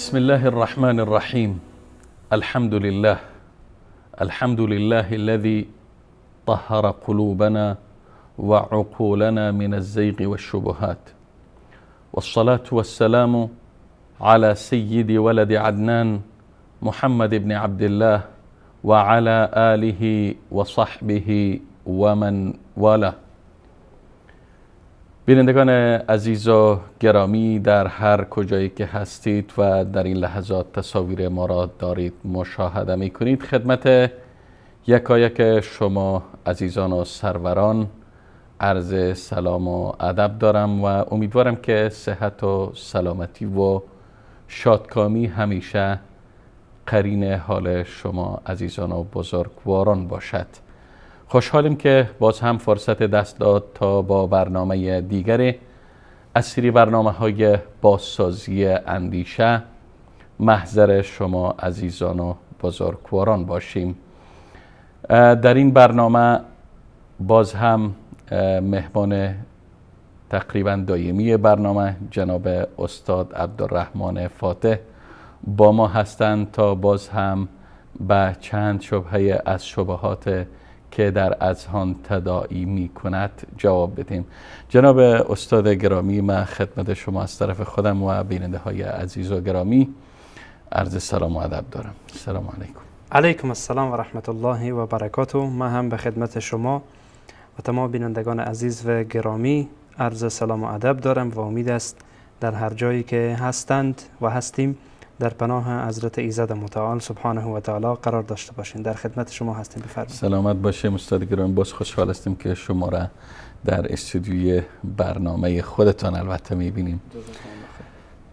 بسم الله الرحمن الرحیم. الحمد لله، الحمد لله الذي طهر قلوبنا وعقولنا من الزيغ والشبهات، والصلاة والسلام على سيد ولد عدنان محمد بن عبد الله وعلى آله وصحبه ومن والاه. بینندگان عزیز و گرامی، در هر کجایی که هستید و در این لحظات تصاویر ما را دارید مشاهده می کنید، خدمت یکایک شما عزیزان و سروران عرض سلام و ادب دارم و امیدوارم که صحت و سلامتی و شادکامی همیشه قرین حال شما عزیزان و بزرگواران باشد. خوشحالیم که باز هم فرصت دست داد تا با برنامه دیگر از سری برنامه های بازسازی اندیشه محضر شما عزیزان و بزرگواران باشیم. در این برنامه باز هم مهمان تقریبا دائمی برنامه جناب استاد عبدالرحمن فاتح با ما هستند تا باز هم به چند شبهه از شبهات که در اذهان تداعی می کند جواب بدیم. جناب استاد گرامی، من خدمت شما از طرف خودم و بیننده های عزیز و گرامی عرض سلام و ادب دارم. السلام علیکم. علیکم السلام و رحمت الله و برکاته. من هم به خدمت شما و تمام بینندگان عزیز و گرامی عرض سلام و ادب دارم و امید است در هر جایی که هستند و هستیم در پناه حضرت ایزد متعال سبحانه و تعالی قرار داشته باشین. در خدمت شما هستیم، بفرمایید. سلامت باشه استاد گرامی. باز خوشحال هستیم که شما را در استودیوی برنامه خودتان البته میبینیم.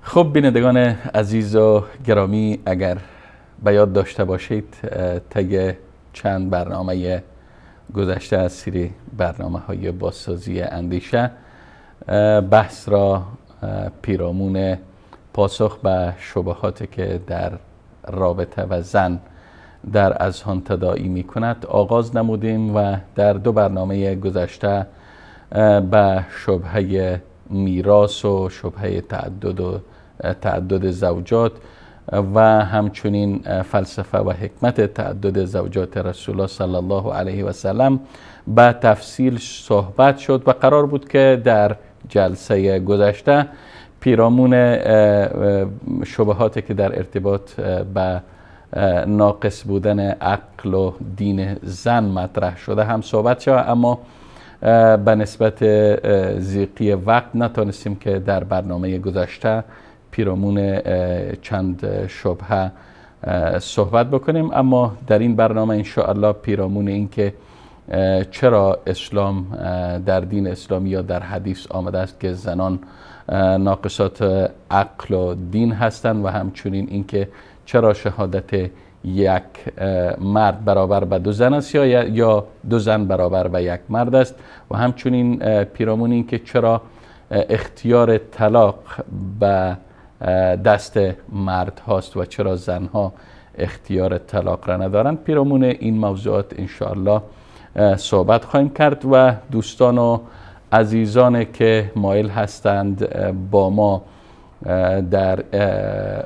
خب بینندگان عزیز و گرامی، اگر به یاد داشته باشید طی چند برنامه گذشته از سری برنامه های بازسازی اندیشه بحث را پیرامون پاسخ به شبهاتی که در رابطه و زن در اذهان تداعی می کند آغاز نمودیم و در دو برنامه گذشته به شبهه میراث و شبهه تعدد و تعدد زوجات و همچنین فلسفه و حکمت تعدد زوجات رسول الله صلی الله علیه و سلم به تفصیل صحبت شد و قرار بود که در جلسه گذشته پیرامون شبهاتی که در ارتباط به ناقص بودن عقل و دین زن مطرح شده هم صحبت شد، اما به نسبت ضیقی وقت نتانستیم که در برنامه گذشته پیرامون چند شبهه صحبت بکنیم. اما در این برنامه انشاءالله پیرامون این که چرا اسلام در دین اسلامی یا در حدیث آمده است که زنان ناقصات عقل و دین هستند و همچنین اینکه چرا شهادت یک مرد برابر به دو زن است یا دو زن برابر به یک مرد است و همچنین پیرامون این که چرا اختیار طلاق به دست مرد هاست و چرا زنها اختیار طلاق را ندارند، پیرامون این موضوعات انشاءالله صحبت خواهیم کرد و دوستان و عزیزان که مایل هستند با ما در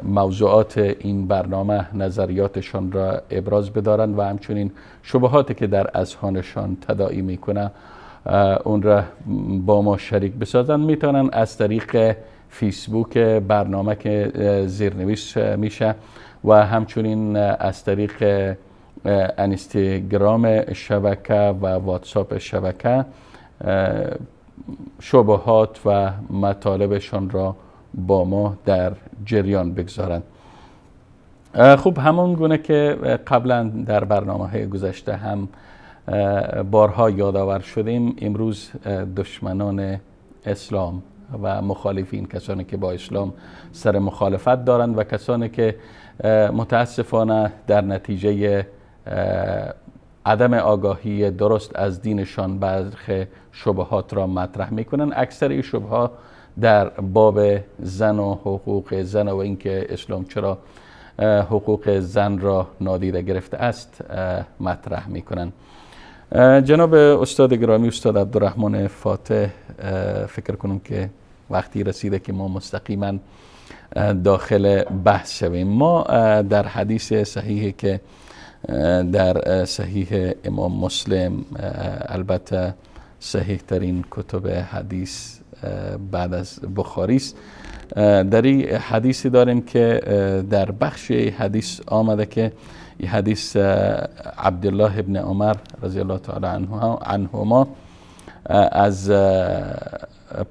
موضوعات این برنامه نظریاتشان را ابراز بدارند و همچنین شبهاتی که در اذهانشان تداعی میکنه اون را با ما شریک بسازند، میتونن از طریق فیسبوک برنامه که زیرنویس میشه و همچنین از طریق اینستاگرام شبکه و واتساپ شبکه شبهات و مطالبشان را با ما در جریان بگذارند. خب همون گونه که قبلا در برنامه های گذشته هم بارها یادآور شدیم، امروز دشمنان اسلام و مخالفین، کسانی که با اسلام سر مخالفت دارند و کسانی که متاسفانه در نتیجه عدم آگاهی درست از دینشان برخی شبهات را مطرح میکنن، اکثر این شبهات در باب زن و حقوق زن و اینکه اسلام چرا حقوق زن را نادیده گرفته است مطرح میکنن. جناب استاد گرامی، استاد عبدالرحمن فاتح، فکر کنم که وقتی رسیده که ما مستقیما داخل بحث شویم. ما در حدیث صحیحی که در صحیح امام مسلم، البته صحیح ترین کتب حدیث بعد از بخاری است، در این حدیثی داریم که در بخش حدیث آمده که این حدیث عبدالله ابن عمر رضی الله تعالی عنهما از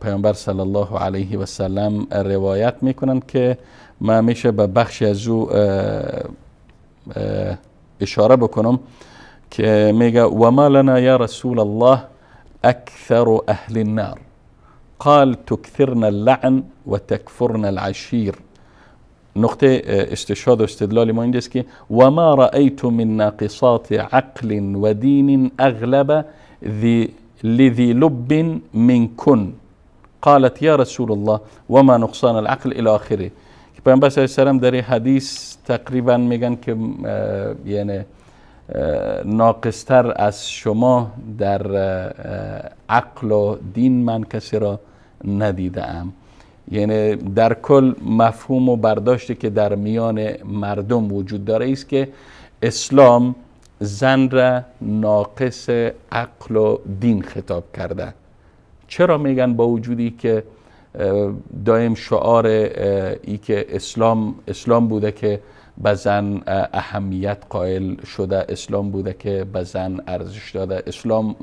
پیامبر صلی الله علیه و سلم روایت میکنند که ما میشه به بخش از او اشاره بکنم که میگه و ما لنا یا رسول الله اکثر اهل النار قال تكثرن اللعن وتكفرن العشير. نقطه استشهاد و استدلال ما اینجاست که و ما رأيت من ناقصات عقل و دین اغلب لذي لب منكن قالت یا رسول الله وما نقصان العقل الى آخره. پیامبر صلی الله علیه و سلم در این حدیث تقریبا میگن که یعنی ناقصتر از شما در عقل و دین من کسی را ندیدم. یعنی در کل مفهوم و برداشتی که در میان مردم وجود داره است که اسلام زن را ناقص عقل و دین خطاب کرده. چرا میگن با وجودی که دائم شعار ای که اسلام بوده که به زن اهمیت قائل شده، اسلام بوده که به زن ارزش داده، اسلام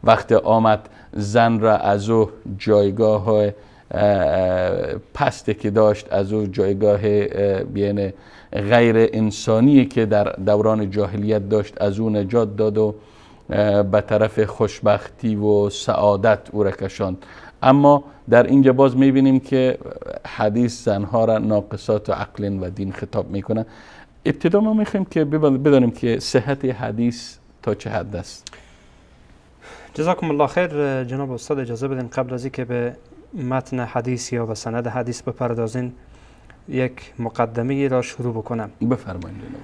وقت آمد زن را از او جایگاه پستی که داشت، از او جایگاه یعنی غیر انسانی که در دوران جاهلیت داشت از او نجات داد و به طرف خوشبختی و سعادت او را کشاند. اما در اینجا باز میبینیم که حدیث زنها را ناقصات و عقل و دین خطاب میکنه. ابتدا ما میخوایم که بدانیم که صحت حدیث تا چه حد است. جزاکم الله خیر. جناب استاد اجازه بدین قبل از اینکه به متن حدیث یا به سند حدیث بپردازین یک مقدمه را شروع بکنم. بفرمایید جناب.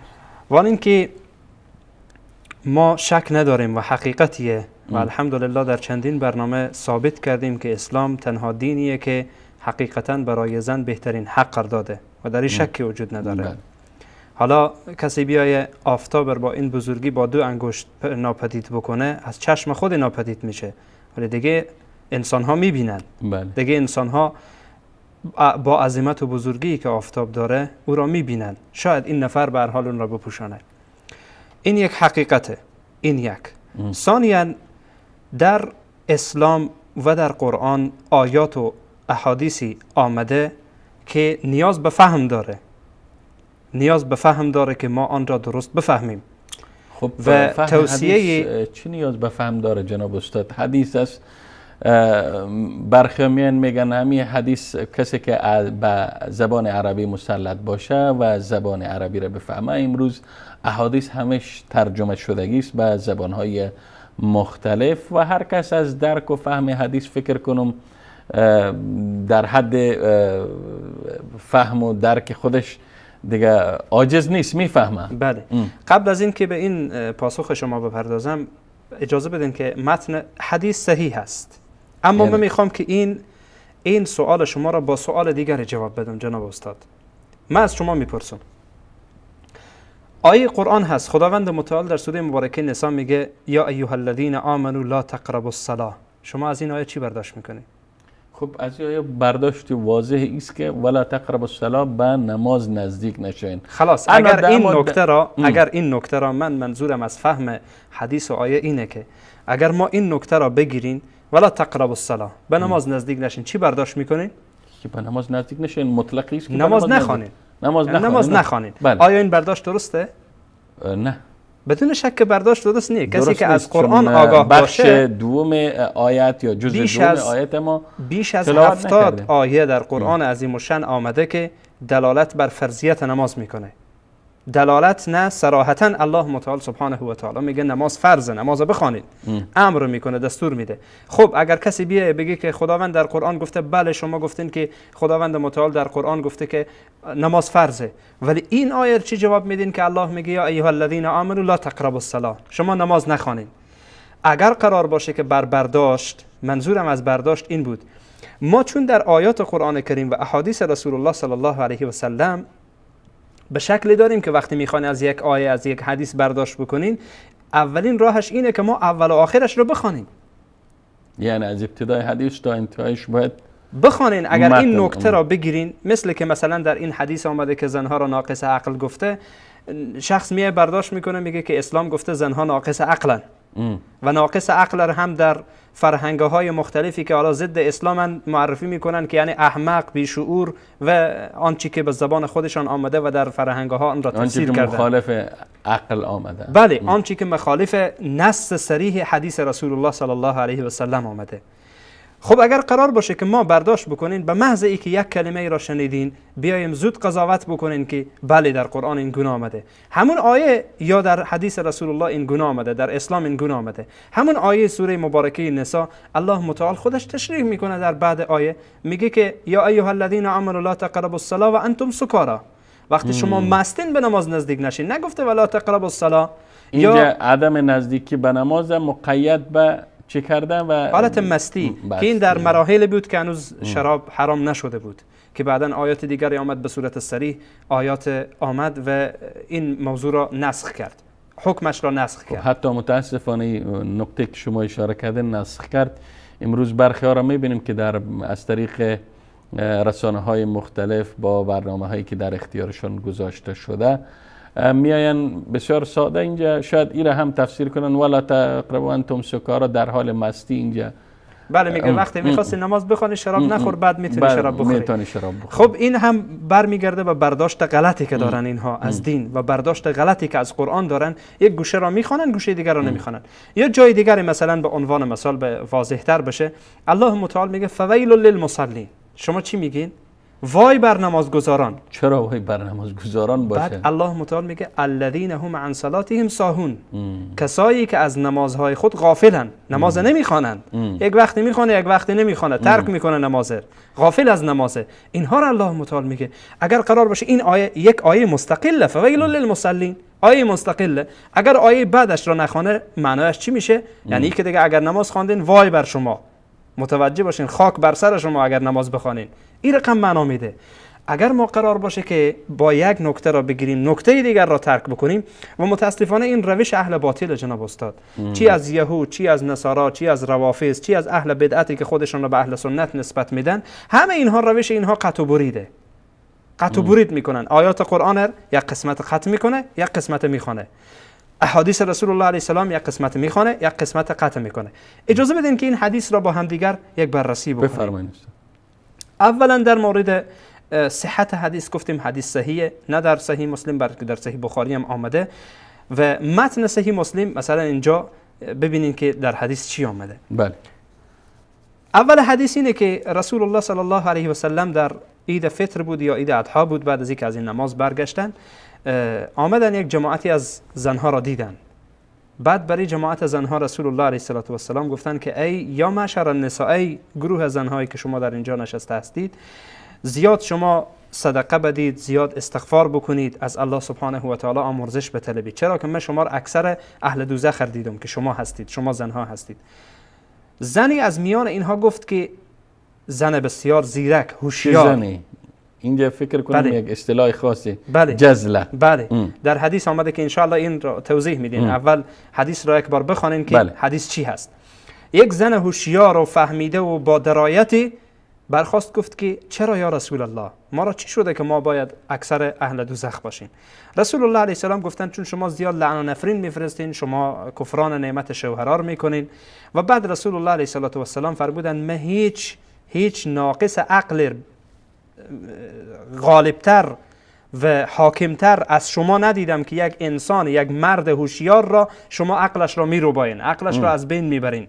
وان اینکه ما شک نداریم و حقیقتیه و الحمدلله در چندین برنامه ثابت کردیم که اسلام تنها دینیه که حقیقتا برای زن بهترین حق داده و در این شکی وجود نداره. بله. حالا کسی بیای آفتاب با این بزرگی با دو انگشت ناپدید بکنه از چشم خود ناپدید میشه، ولی دیگه انسان ها میبینن. بله. دیگه انسان ها با عظمت و بزرگی که آفتاب داره او را میبینن، شاید این نفر به هر حال اون را بپوشانه. این یک حقیقته، این یک. ثانیا در اسلام و در قرآن آیات و احادیثی آمده که نیاز به فهم داره، نیاز به فهم داره که ما آن را درست بفهمیم. خب و توصیه چی نیاز به فهم داره جناب استاد؟ حدیث است، برخی میان میگن همین حدیث کسی که به زبان عربی مسلط باشه و زبان عربی را بفهمه. امروز احادیث همش ترجمه شدگی است به زبانهای مختلف و هر کس از درک و فهم حدیث فکر کنم در حد فهم و درک خودش دیگه عاجز نیست، میفهمه. بله. قبل از این که به این پاسخ شما بپردازم اجازه بدین که متن حدیث صحیح است، اما من میخوام که این سوال شما را با سوال دیگر جواب بدم. جناب استاد من از شما میپرسم، آیه قرآن هست، خداوند متعال در سوره مبارکه نساء میگه یا ایها الذین آمنوا لا تقربوا الصلاه. شما از این آیه چی برداشت میکنید؟ خب از یه برداشت واضح است که ولا تقربوا الصلاه، به نماز نزدیک نشین. خلاص اگر این نکته را اگر این نکته را من منظورم از فهم حدیث و آیه اینه که اگر ما این نکته را بگیریم ولا تقربوا الصلاه، به نماز نزدیک نشین، چی برداشت میکنین؟ که به نماز نزدیک نشین مطلقی است که نماز نخوانین. نماز نخوانین. بله. آیا این برداشت درسته؟ نه، بدون شک برداشت درست نیست. کسی که از قرآن آگاه بخش باشه، دوم آیت یا جزء دوم آیت ما بیش از 70 آیه در قرآن عظیم الشأن آمده که دلالت بر فرضیت نماز میکنه. دلالت نه، صراحتا الله متعال سبحانه و تعالی میگه نماز فرضه، نماز بخوانید، امر میکنه، دستور میده. خب اگر کسی بیه بگه که خداوند در قرآن گفته، بله شما گفتین که خداوند متعال در قرآن گفته که نماز فرضه، ولی این آیه چی جواب میدین که الله میگه یا ایها الذین آمنوا لا تقربوا الصلاه، شما نماز نخوانید. اگر قرار باشه که بر برداشت، منظورم از برداشت این بود، ما چون در آیات قرآن کریم و احادیث رسول الله صلی الله علیه و سلم به شکلی داریم که وقتی میخواین از یک آیه، از یک حدیث برداشت بکنین، اولین راهش اینه که ما اول و آخرش رو بخوانیم. یعنی از ابتدای حدیث تا انتهایش باید بخوانین. اگر این نکته را بگیرین، مثل که مثلا در این حدیث آمده که زنها را ناقص عقل گفته، شخص میه برداشت میکنه میگه که اسلام گفته زنها ناقص عقلن و ناقص عقل را هم در فرهنگ های مختلفی که حالا ضد اسلام معرفی میکنن که یعنی احمق، بیشعور و آنچه که به زبان خودشان آمده و در فرهنگ ها آن را تفسیر کردن، مخالف عقل آمده. بله، آنچه که مخالف نص صریح حدیث رسول الله صلی الله علیه و سلم آمده. خب اگر قرار باشه که ما برداشت بکنین، به محض ای که یک کلمه ای را شنیدین بیایم زود قضاوت بکنین که بله در قرآن این گونه آمده، همون آیه یا در حدیث رسول الله این گونه آمده، در اسلام این گونه آمده. همون آیه سوره مبارکه نساء الله متعال خودش تشریح میکنه در بعد آیه، میگه که یا ایها الذین آمنوا لا تقربوا الصلاه و انتم سکارا، وقتی شما مستین به نماز نزدیک نشین. نگفته ولا تقربوا الصلاه. اینجا عدم نزدیکی به نماز مقید به چه کردن و حالت مستی که این در مراحل بود که هنوز شراب حرام نشده بود، که بعدا آیات دیگری آمد به صورت صریح، آیات آمد و این موضوع را نسخ کرد، حکمش را نسخ کرد. حتی متاسفانه نقطه که شما اشاره کردین نسخ کرد. امروز برخی ها را میبینیم که در از طریق رسانه های مختلف با برنامه هایی که در اختیارشان گذاشته شده میاین بسیار ساده اینجا شاید ایره هم تفسیر کنن ولا تقربوا انتم سکارا، در حال مستی اینجا. بله میگه وقتی میخواستی نماز بخوانی شراب نخور، بعد میتونی شراب بخوری. میتونی شراب بخوری. خب این هم برمیگرده به برداشت غلطی که دارن اینها از دین و برداشت غلطی که از قرآن دارن. یک گوشه را میخوانن، گوشه دیگر را نمیخوانن. یا جای دیگری مثلا به عنوان مثال به واضح تر بشه، الله متعال میگه فویل للمصلین. شما چی میگین؟ وای بر نمازگزاران. چرا وای بر نمازگزاران باشه؟ بعد الله متعال میگه الذین هم عن صلاتهم ساهون، کسایی که از نمازهای خود غافلن، نماز نمیخوانند. یک وقتی میخوانه، یک وقتی نمیخوانه، ترک میکنه نماز، غافل از نمازه. اینها را الله متعال میگه. اگر قرار باشه این آیه یک آیه مستقله، فویل للمصلین آیه مستقله، اگر آیه بعدش را نخوانه معنایش چی میشه؟ یعنی که دیگه اگر نماز خواندین وای بر شما، متوجه باشین خاک بر سر شما اگر نماز بخوانین. این رقم معنا میده. اگر ما قرار باشه که با یک نکته را بگیریم نکته دیگر را ترک بکنیم، و متاسفانه این روش اهل باطل جناب استاد، چی از یهود، چی از نصارا، چی از روافض، چی از اهل بدعتی که خودشان را به اهل سنت نسبت میدن، همه اینها روش اینها قطع و بریده، قطع و برید میکنن. آیات قرآن یک قسمت قطع میکنه، یک قسمت میخوانه. احادیث رسول الله علیه السلام یک قسمت میخوانه، یک قسمت قطع میکنه. اجازه بدین که این حدیث را با هم دیگر یک بررسی بکنیم. بفرمایید. اولا در مورد صحت حدیث گفتیم حدیث صحیحه، نه در صحیح مسلم بلکه در صحیح بخاری هم آمده و متن صحیح مسلم مثلا اینجا ببینین که در حدیث چی آمده. بله. اول حدیث اینه که رسول الله صلی الله علیه و سلم در عید فطر بود یا عید اضحی بود، بعد از اینکه از این نماز برگشتن آمدن یک جماعتی از زنها را دیدن. بعد برای جماعت زنها رسول الله علیه الصلاة والسلام گفتن که ای یا معشر النساء، ای گروه زنهایی که شما در اینجا نشسته هستید، زیاد شما صدقه بدید، زیاد استغفار بکنید، از الله سبحانه و تعالی آمرزش بطلبید، چرا که من شما را اکثر اهل دوزخ دیدم که شما هستید، شما زنها هستید. زنی از میان اینها گفت که زن بسیار زیرک، هوشیار. اینجا فکر کنم بله. یک اصطلاح خاصی، بله. جزله. بله. در حدیث آمده که انشاءالله این را توضیح میدین. اول حدیث را یک بار بخوانین که بله. حدیث چی هست. یک زن هوشیار و فهمیده و با درایتی برخواست گفت که چرا یا رسول الله، ما را چی شده که ما باید اکثر اهل دوزخ باشیم؟ رسول الله علیه السلام گفتن چون شما زیاد لعن و نفرین میفرستین، شما کفران نعمت شوهرار میکنین. و بعد رسول الله علیه السلام فرمودن من هیچ ناقص عقل غالبتر و حاکمتر از شما ندیدم که یک انسان، یک مرد هوشیار را شما عقلش را میروباین، عقلش را از بین میبرین.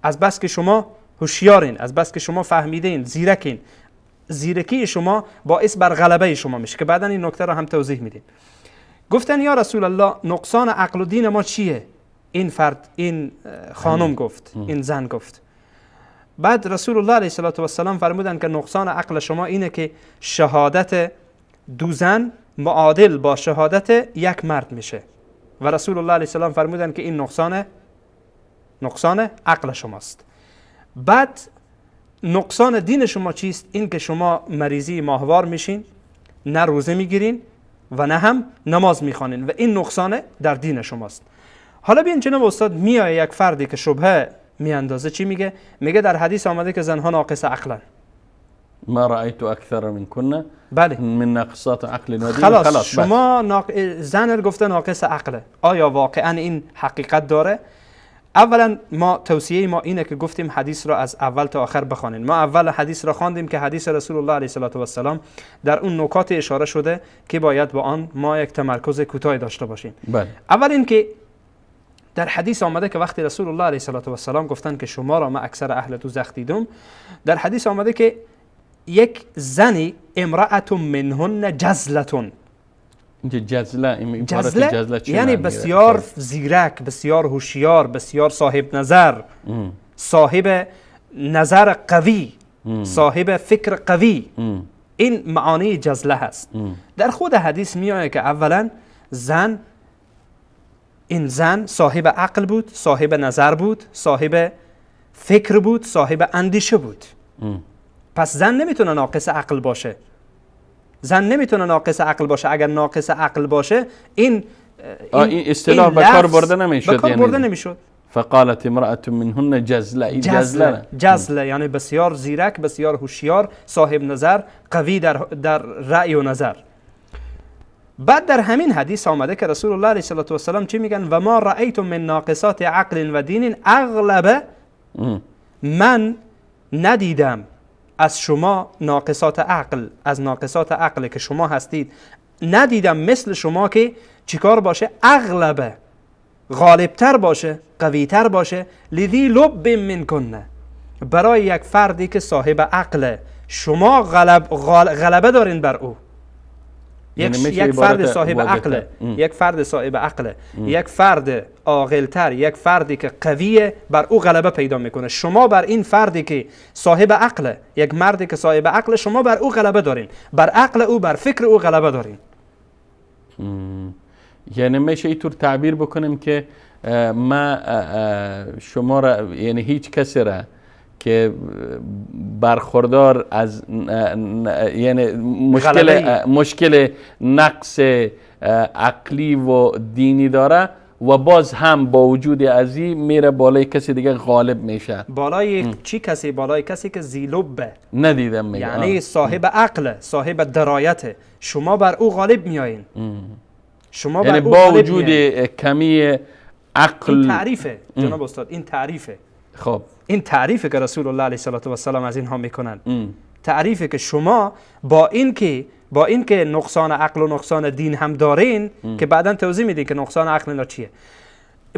از بس که شما هوشیارین، از بس که شما فهمیدین، زیرکین، زیرکی شما باعث بر غلبه شما میشه که بعدا این نکته را هم توضیح میدیم. گفتن یا رسول الله نقصان عقل و دین ما چیه؟ این فرد، این خانم گفت، این زن گفت. بعد رسول الله علیه السلام فرمودن که نقصان عقل شما اینه که شهادت دو زن معادل با شهادت یک مرد میشه. و رسول الله علیه السلام فرمودن که این نقصان عقل شماست. بعد نقصان دین شما چیست؟ این که شما مریضی ماهوار میشین، نه روزه میگیرین و نه هم نماز میخوانین و این نقصان در دین شماست. حالا ببین جناب استاد، میای یک فردی که شبهه میاندازه چی میگه؟ میگه در حدیث آمده که زنها ناقص عقلن. ما رأیت اکثر منکن، بله، من ناقصات عقل و دین. خلاص شما زن گفته ناقص عقله. آیا واقعا این حقیقت داره؟ اولا ما توصیه ما اینه که گفتیم حدیث را از اول تا آخر بخوانین. ما اول حدیث را خواندیم که حدیث رسول الله علیه السلام در اون نکات اشاره شده که باید با آن ما یک تمرکز کوتاه داشته باشیم. بله. اول اینکه در حدیث آمده که وقتی رسول الله علیه السلام گفتن که شما را ما اکثر اهل دوزخ دیدم، در حدیث آمده که یک زنی امرأة منهن جزلة. جزله، جزله یعنی بسیار زیرک، بسیار هوشیار، بسیار صاحب نظر، صاحب نظر قوی، صاحب فکر قوی. این معانی جزله هست. در خود حدیث میآید که اولا زن، این زن صاحب عقل بود، صاحب نظر بود، صاحب فکر بود، صاحب اندیشه بود. پس زن نمیتونه ناقص عقل باشه. زن نمیتونه ناقص عقل باشه. اگر ناقص عقل باشه این اصطلاح به کار برده نمیشد. به کار برده نمیشد. فقالت امرأة منهن جزله. جزله، جزله یعنی بسیار زیرک، بسیار هوشیار، صاحب نظر، قوی در رأی و نظر. بعد در همین حدیث آمده که رسول الله علیه السلام چی میگن؟ و ما رأیت من ناقصات عقل و دین اغلب. من ندیدم از شما ناقصات عقل، از ناقصات عقل که شما هستید ندیدم مثل شما که چیکار باشه؟ اغلبه، غالبتر باشه، قویتر باشه. لذی لب منکن، برای یک فردی که صاحب عقل، شما غلبه دارین بر او. یک فرد صاحب عقل، یک فرد صاحب عقل، یک فرد عاقلتر، یک فردی که قویه، بر او غلبه پیدا میکنه. شما بر این فردی که صاحب عقل، یک مردی که صاحب عقل، شما بر او غلبه دارین، بر عقل او، بر فکر او غلبه دارین. یعنی میشه اینطور تعبیر بکنیم که ما شما را، یعنی هیچ کسی را که برخوردار از یعنی مشکل نقص عقلی و دینی داره و باز هم با وجود ازی میره بالای کسی دیگه غالب میشه. بالای چی کسی؟ بالای کسی که زیلوبه. ندیدم میگه. یعنی صاحب عقل، صاحب درایت، شما بر او غالب میایین. شما بر یعنی او با غالب وجود میایین. کمی عقل. این تعریفه جناب استاد، این تعریفه. خب این تعریفه که رسول الله علیه السلام از اینها میکنن. تعریفه که شما با اینکه نقصان عقل و نقصان دین هم دارین، که بعدا توضیح میدین که نقصان عقل اینا چیه،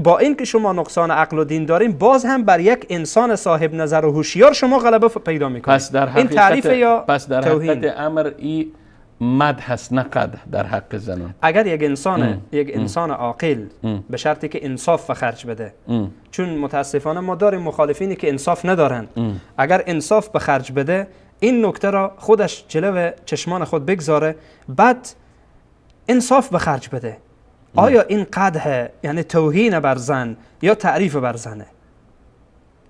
با اینکه شما نقصان عقل و دین دارین، باز هم بر یک انسان صاحب نظر و هوشیار شما غلبه پیدا میکنید. پس در این تعریف یا پس در توهین؟ حقیقت امر ای مدح است نه قدح در حق زنان. اگر یک انسان یک انسان عاقل به شرطی که انصاف و خرج بده، چون متاسفانه ما داریم مخالفینی که انصاف ندارند، اگر انصاف به خرج بده، این نکته را خودش جلو چشمان خود بگذاره، بعد انصاف به خرج بده، آیا این قدح یعنی توهین بر زن یا تعریف بر زنه؟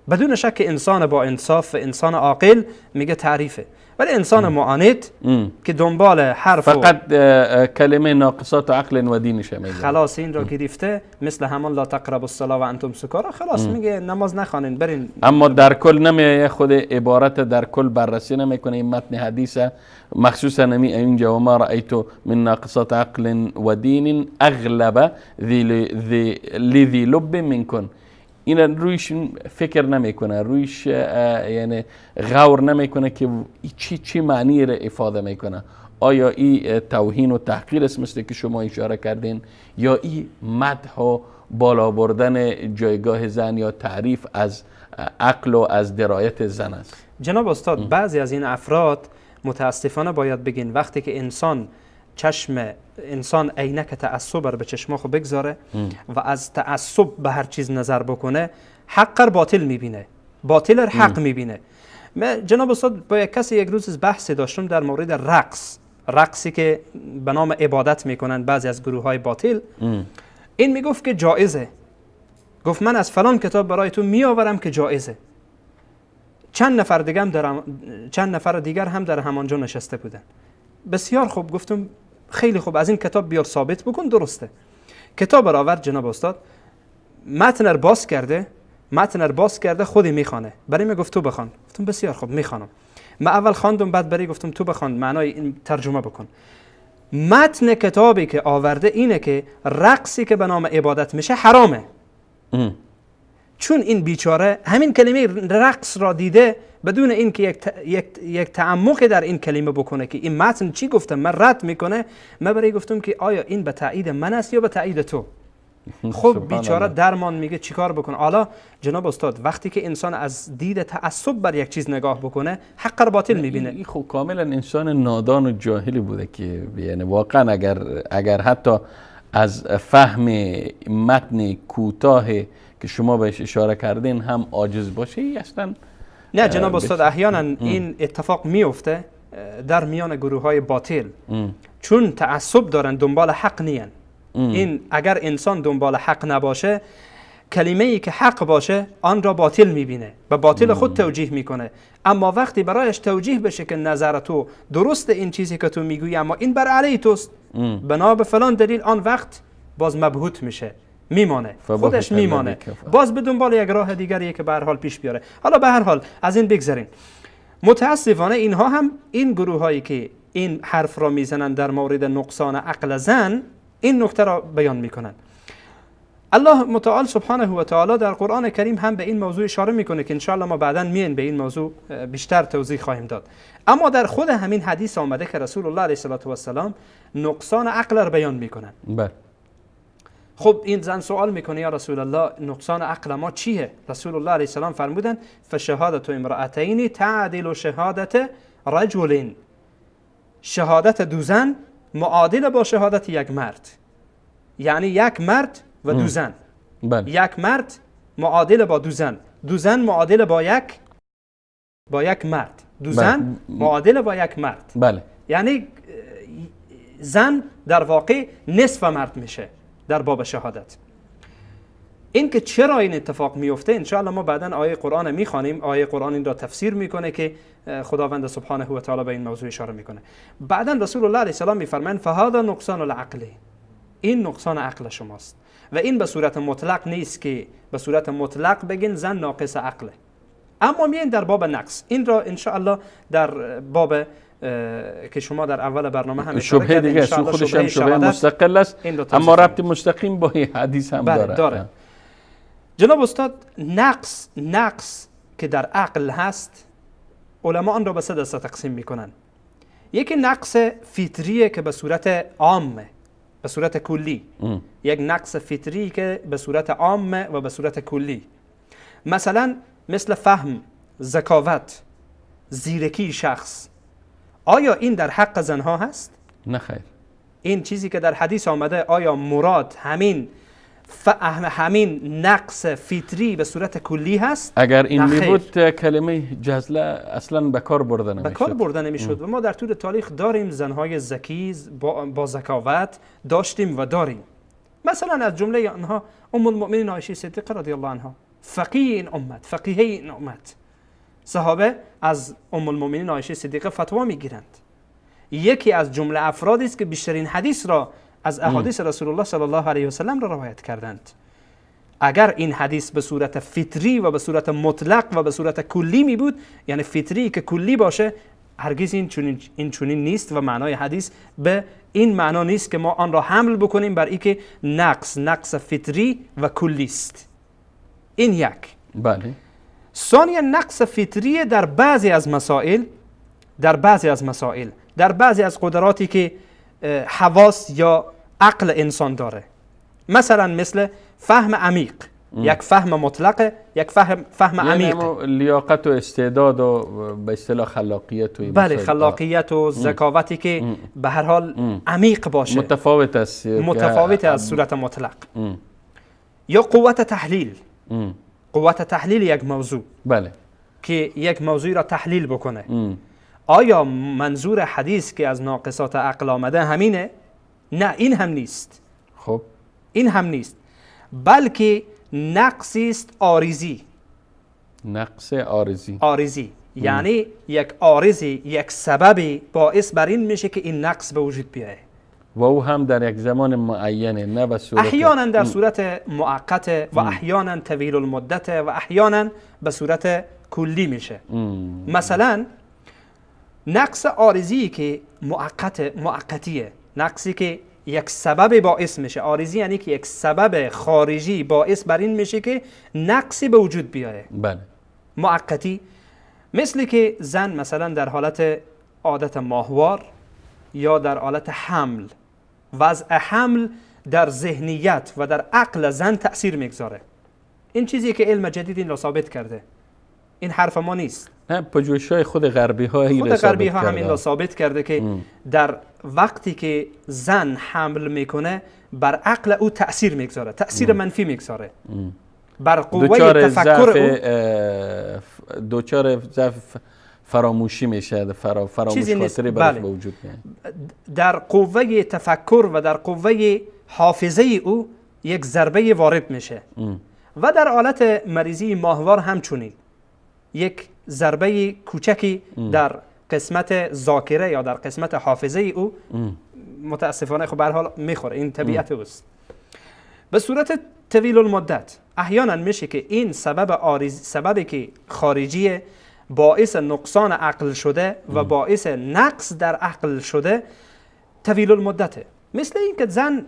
بدون شک انسان با انصاف و انسان عاقل میگه تعریفه، ولی انسان معاند که دنبال حرف فقط کلمه ناقصات عقل و دینش میگه، خلاص این را گرفته، مثل همان لا تقربوا الصلاه و انتم سکارا، خلاص میگه نماز نخوانین برین. اما در کل نمیه، خود عبارت در کل بررسی نمیکنه این متن حدیث، مخصوصا نمی اینجا و ما رأیت من ناقصات عقل و دین اغلب ذی لب منکن، این رویش فکر نمیکنه، رویش یعنی غور نمیکنه که چی معنی را افاده میکنه. آیا این توهین و تحقیر است مثل که شما اشاره کردین، یا این مدح و بالا بردن جایگاه زن یا تعریف از عقل و از درایت زن است؟ جناب استاد، بعضی از این افراد متاسفانه باید بگین وقتی که انسان چشم انسان عینک تعصب رو به چشم خود بگذاره و از تعصب به هر چیز نظر بکنه، حق رو باطل میبینه، باطل رو حق میبینه. من جناب استاد با یک کسی یک روز بحث داشتم در مورد رقص، رقصی که به نام عبادت میکنن بعضی از گروه های باطل. این میگفت که جایزه، گفت من از فلان کتاب برای تو میآورم که جایزه. چند نفر دیگر هم در همانجا نشسته بودن. بسیار خوب، گفتم خیلی خوب، از این کتاب بیار ثابت بکن درسته. کتاب را آورد جناب استاد، متن را باز کرده، متن را باز کرده، خودی میخوانه. برای من گفت تو بخوان. گفتم بسیار خوب میخوانم. من اول خواندم، بعد برای گفتم تو بخوان، معنای این ترجمه بکن. متن کتابی که آورده اینه که رقصی که به نام عبادت میشه حرامه. چون این بیچاره همین کلمه رقص را دیده، بدون اینکه یک تعمق در این کلمه بکنه که این متن چی گفته، من رد میکنه. من برای گفتم که آیا این به تایید من است یا به تایید تو؟ خب بیچاره درمان میگه چیکار بکنه. حالا جناب استاد وقتی که انسان از دید تعصب بر یک چیز نگاه بکنه، حق را باطل میبینه. این خب کاملا انسان نادان و جاهلی بوده که یعنی واقعا اگر حتی از فهم متن کوتاه که شما بهش اشاره کردین هم عاجز باشه، اصلا نه جناب استاد، احیانا این اتفاق میفته در میان گروه های باطل، چون تعصب دارن، دنبال حق نیان. این اگر انسان دنبال حق نباشه، کلمه ای که حق باشه آن را باطل میبینه و باطل خود توجیه میکنه. اما وقتی برایش توجیه بشه که نظر تو درست، این چیزی که تو میگویی اما این بر علیه توست، بنا به فلان دلیل، آن وقت باز مبهوت میشه، میمانه، خودش میمانه، باز به دنبال یک راه دیگری که به هر حال پیش بیاره. حالا به هر حال از این بگذریم. متاسفانه اینها هم، این گروه هایی که این حرف را میزنن در مورد نقصان عقل زن، این نکته را بیان میکنن. الله متعال سبحانه و تعالی در قرآن کریم هم به این موضوع اشاره میکنه که انشاءالله ما بعداً میایم به این موضوع بیشتر توضیح خواهیم داد. اما در خود همین حدیث آمده که رسول الله علیه الصلاة والسلام نقصان عقل را بیان میکنن. بله. خب این زن سوال میکنه یا رسول الله نقصان عقل ما چیه؟ رسول الله علیه السلام فرمودن فشهادت امرأتین تعدل شهادت رجل، شهادت دو زن معادل با شهادت یک مرد، یعنی یک مرد و دو زن. بله. یک مرد معادل با دو زن، دو زن معادل با یک مرد، دو زن معادل با یک مرد. بله. یعنی زن در واقع نصف مرد میشه در باب شهادت. این که چرا این اتفاق میفته انشاءالله ما بعدا آیه قرآن میخوانیم، آیه قرآن این را تفسیر میکنه که خداوند سبحانه و تعالی به این موضوع اشاره میکنه. بعدا رسول الله علیه السلام میفرمایند فهذا نقصان العقل، این نقصان عقل شماست. و این به صورت مطلق نیست که به صورت مطلق بگین زن ناقص عقله، اما میین در باب نقص. این را انشاءالله در باب که شما در اول برنامه هم اشاره شبهه دیگه خودش هم شبهه مستقل است، اما ربط مستقیم با حدیث هم داره. داره. جناب استاد نقص که در عقل هست، علما آن را به سه دسته تقسیم میکنن. یکی نقص فطریه که به صورت عامه، به صورت کلی. یک نقص فطری که به صورت عامه و به صورت کلی، مثلا مثل فهم، ذکاوت، زیرکی شخص. آیا این در حق زنها هست؟ نه خیر. این چیزی که در حدیث آمده، آیا مراد همین نقص فطری به صورت کلی هست؟ اگر این می بود کلمه جزله اصلا به کار برده نمیشد. به کار برده نمیشد. و ما در طول تاریخ داریم زنهای ذکی با ذکاوت داشتیم و داریم. مثلا از جمله آنها ام المؤمنین عایشه صدیقه رضی الله عنها. فقیه این امت، فقیه این امت. صحابه از ام المؤمنین عایشه صدیقه فتوا میگیرند. یکی از جمله افرادی است که بیشترین حدیث را از احادیث رسول الله صلی الله علیه و سلم را روایت کردند. اگر این حدیث به صورت فطری و به صورت مطلق و به صورت کلی می بود، یعنی فطری که کلی باشه، هرگز این چنین نیست و معنای حدیث به این معنا نیست که ما آن را حمل بکنیم بر اینکه نقص فطری و کلی است. این یک. بله. ثانیا نقص فطری در بعضی از مسائل، در بعضی از قدراتی که حواس یا عقل انسان داره، مثلا مثل فهم عمیق، یک فهم مطلقه، یک فهم عمیق، لیاقت و استعداد و به اصطلاح خلاقیت و بله، خلاقیت و ذکاوتی که به هر حال عمیق باشه، متفاوت است، متفاوت از صورت مطلق. یا قوت تحلیل، قوت تحلیل یک موضوع، بله، که یک موضوع را تحلیل بکنه. آیا منظور حدیث که از ناقصات عقل آمده همینه؟ نه، این هم نیست. خب این هم نیست، بلکه نقصی است عارضی. نقص عارضی. عارضی یعنی یک عارضی، یک سببی باعث بر این میشه که این نقص به وجود بیاید و او هم در یک زمان معینه، نه به صورت احیانا در صورت موقت و احیانا طویل المدت و احیانا به صورت کلی میشه. مثلا نقص عارضی که موقتیه، نقصی که یک سبب باعث میشه، عارضی یعنی که یک سبب خارجی باعث بر این میشه که نقصی به وجود بیاره. بله. موقتی، مثل که زن مثلا در حالت عادت ماهوار یا در حالت حمل، وضع حمل در ذهنیت و در عقل زن تأثیر میگذاره. این چیزی که علم جدید این را ثابت کرده، این حرف ما نیست. نه، پژوهش‌های خود غربی ها خود غربی ها همین را ثابت کرده که در وقتی که زن حمل میکنه بر عقل او تأثیر میگذاره، تأثیر منفی میگذاره بر قوه تفکر او، دوچار ضعف فراموشی میشه، فراموش خاطری براش به وجود میاد. در قوه تفکر و در قوه حافظه او یک ضربه وارد میشه. و در حالت مریضی ماهوار همچنین یک ضربه کوچکی در قسمت ذاکره یا در قسمت حافظه او متاسفانه خب به هر حال میخوره، این طبیعت اوست. به صورت طویل المدت احیانا میشه که این سبب سببی که خارجی باعث نقصان عقل شده و باعث نقص در عقل شده طویل المدته، مثل اینکه زن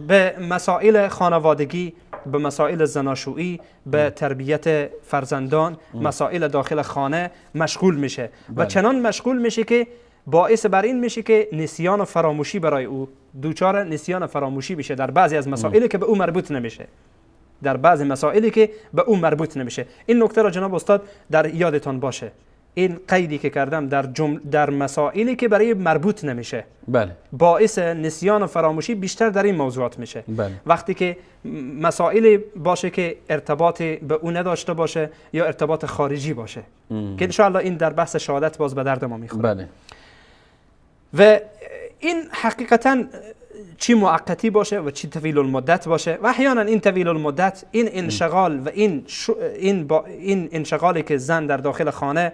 به مسائل خانوادگی، به مسائل زناشویی، به تربیت فرزندان، مسائل داخل خانه مشغول میشه. و چنان مشغول میشه که باعث بر این میشه که نسیان و فراموشی برای او، دوچار نسیان و فراموشی میشه در بعضی از مسائلی که به او مربوط نمیشه، در بعضی مسائلی که به او مربوط نمیشه. این نکته را جناب استاد در یادتان باشه، این قیدی که کردم در مسائلی که برای مربوط نمیشه، بله، باعث نسیان و فراموشی بیشتر در این موضوعات میشه. بله. وقتی که مسائلی باشه که ارتباط به او نداشته باشه یا ارتباط خارجی باشه، که انشاءالله این در بحث شهادت باز به درد ما میخوره. بله. و این حقیقتا چی موقتی باشه و چی طویل المدت باشه، و احیانا این طویل المدت، این انشغال و این انشغالی که زن در داخل خانه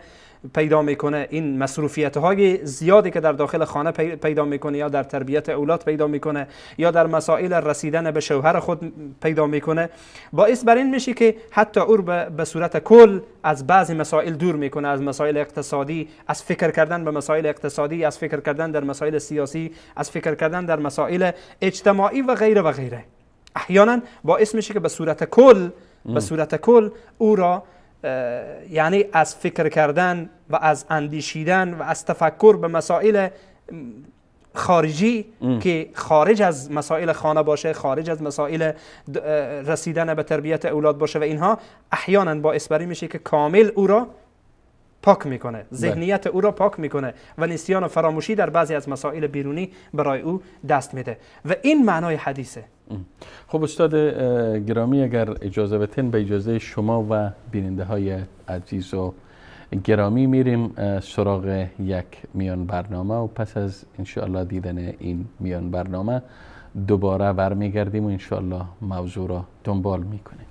پیدا میکنه، این مصروفیت های زیادی که در داخل خانه پیدا میکنه یا در تربیت اولاد پیدا میکنه یا در مسائل رسیدن به شوهر خود پیدا میکنه، باعث بر این میشه که حتی او به صورت کل از بعضی مسائل دور میکنه، از مسائل اقتصادی، از فکر کردن به مسائل اقتصادی، از فکر کردن در مسائل سیاسی، از فکر کردن در مسائل اجتماعی و غیره و غیره. احیانا باعث میشه که به صورت کل او را، یعنی از فکر کردن و از اندیشیدن و از تفکر به مسائل خارجی که خارج از مسائل خانه باشه، خارج از مسائل رسیدن به تربیت اولاد باشه و اینها، احیانا باعث بر این میشه که کامل او را پاک میکنه، ذهنیت او را پاک میکنه و نسیان و فراموشی در بعضی از مسائل بیرونی برای او دست میده. و این معنای حدیثه. خب استاد گرامی، اگر اجازه بتین، به اجازه شما و بیننده های عزیز و گرامی میریم سراغ یک میان برنامه و پس از انشاءالله دیدن این میان برنامه دوباره برمیگردیم و انشاءالله موضوع را دنبال میکنیم.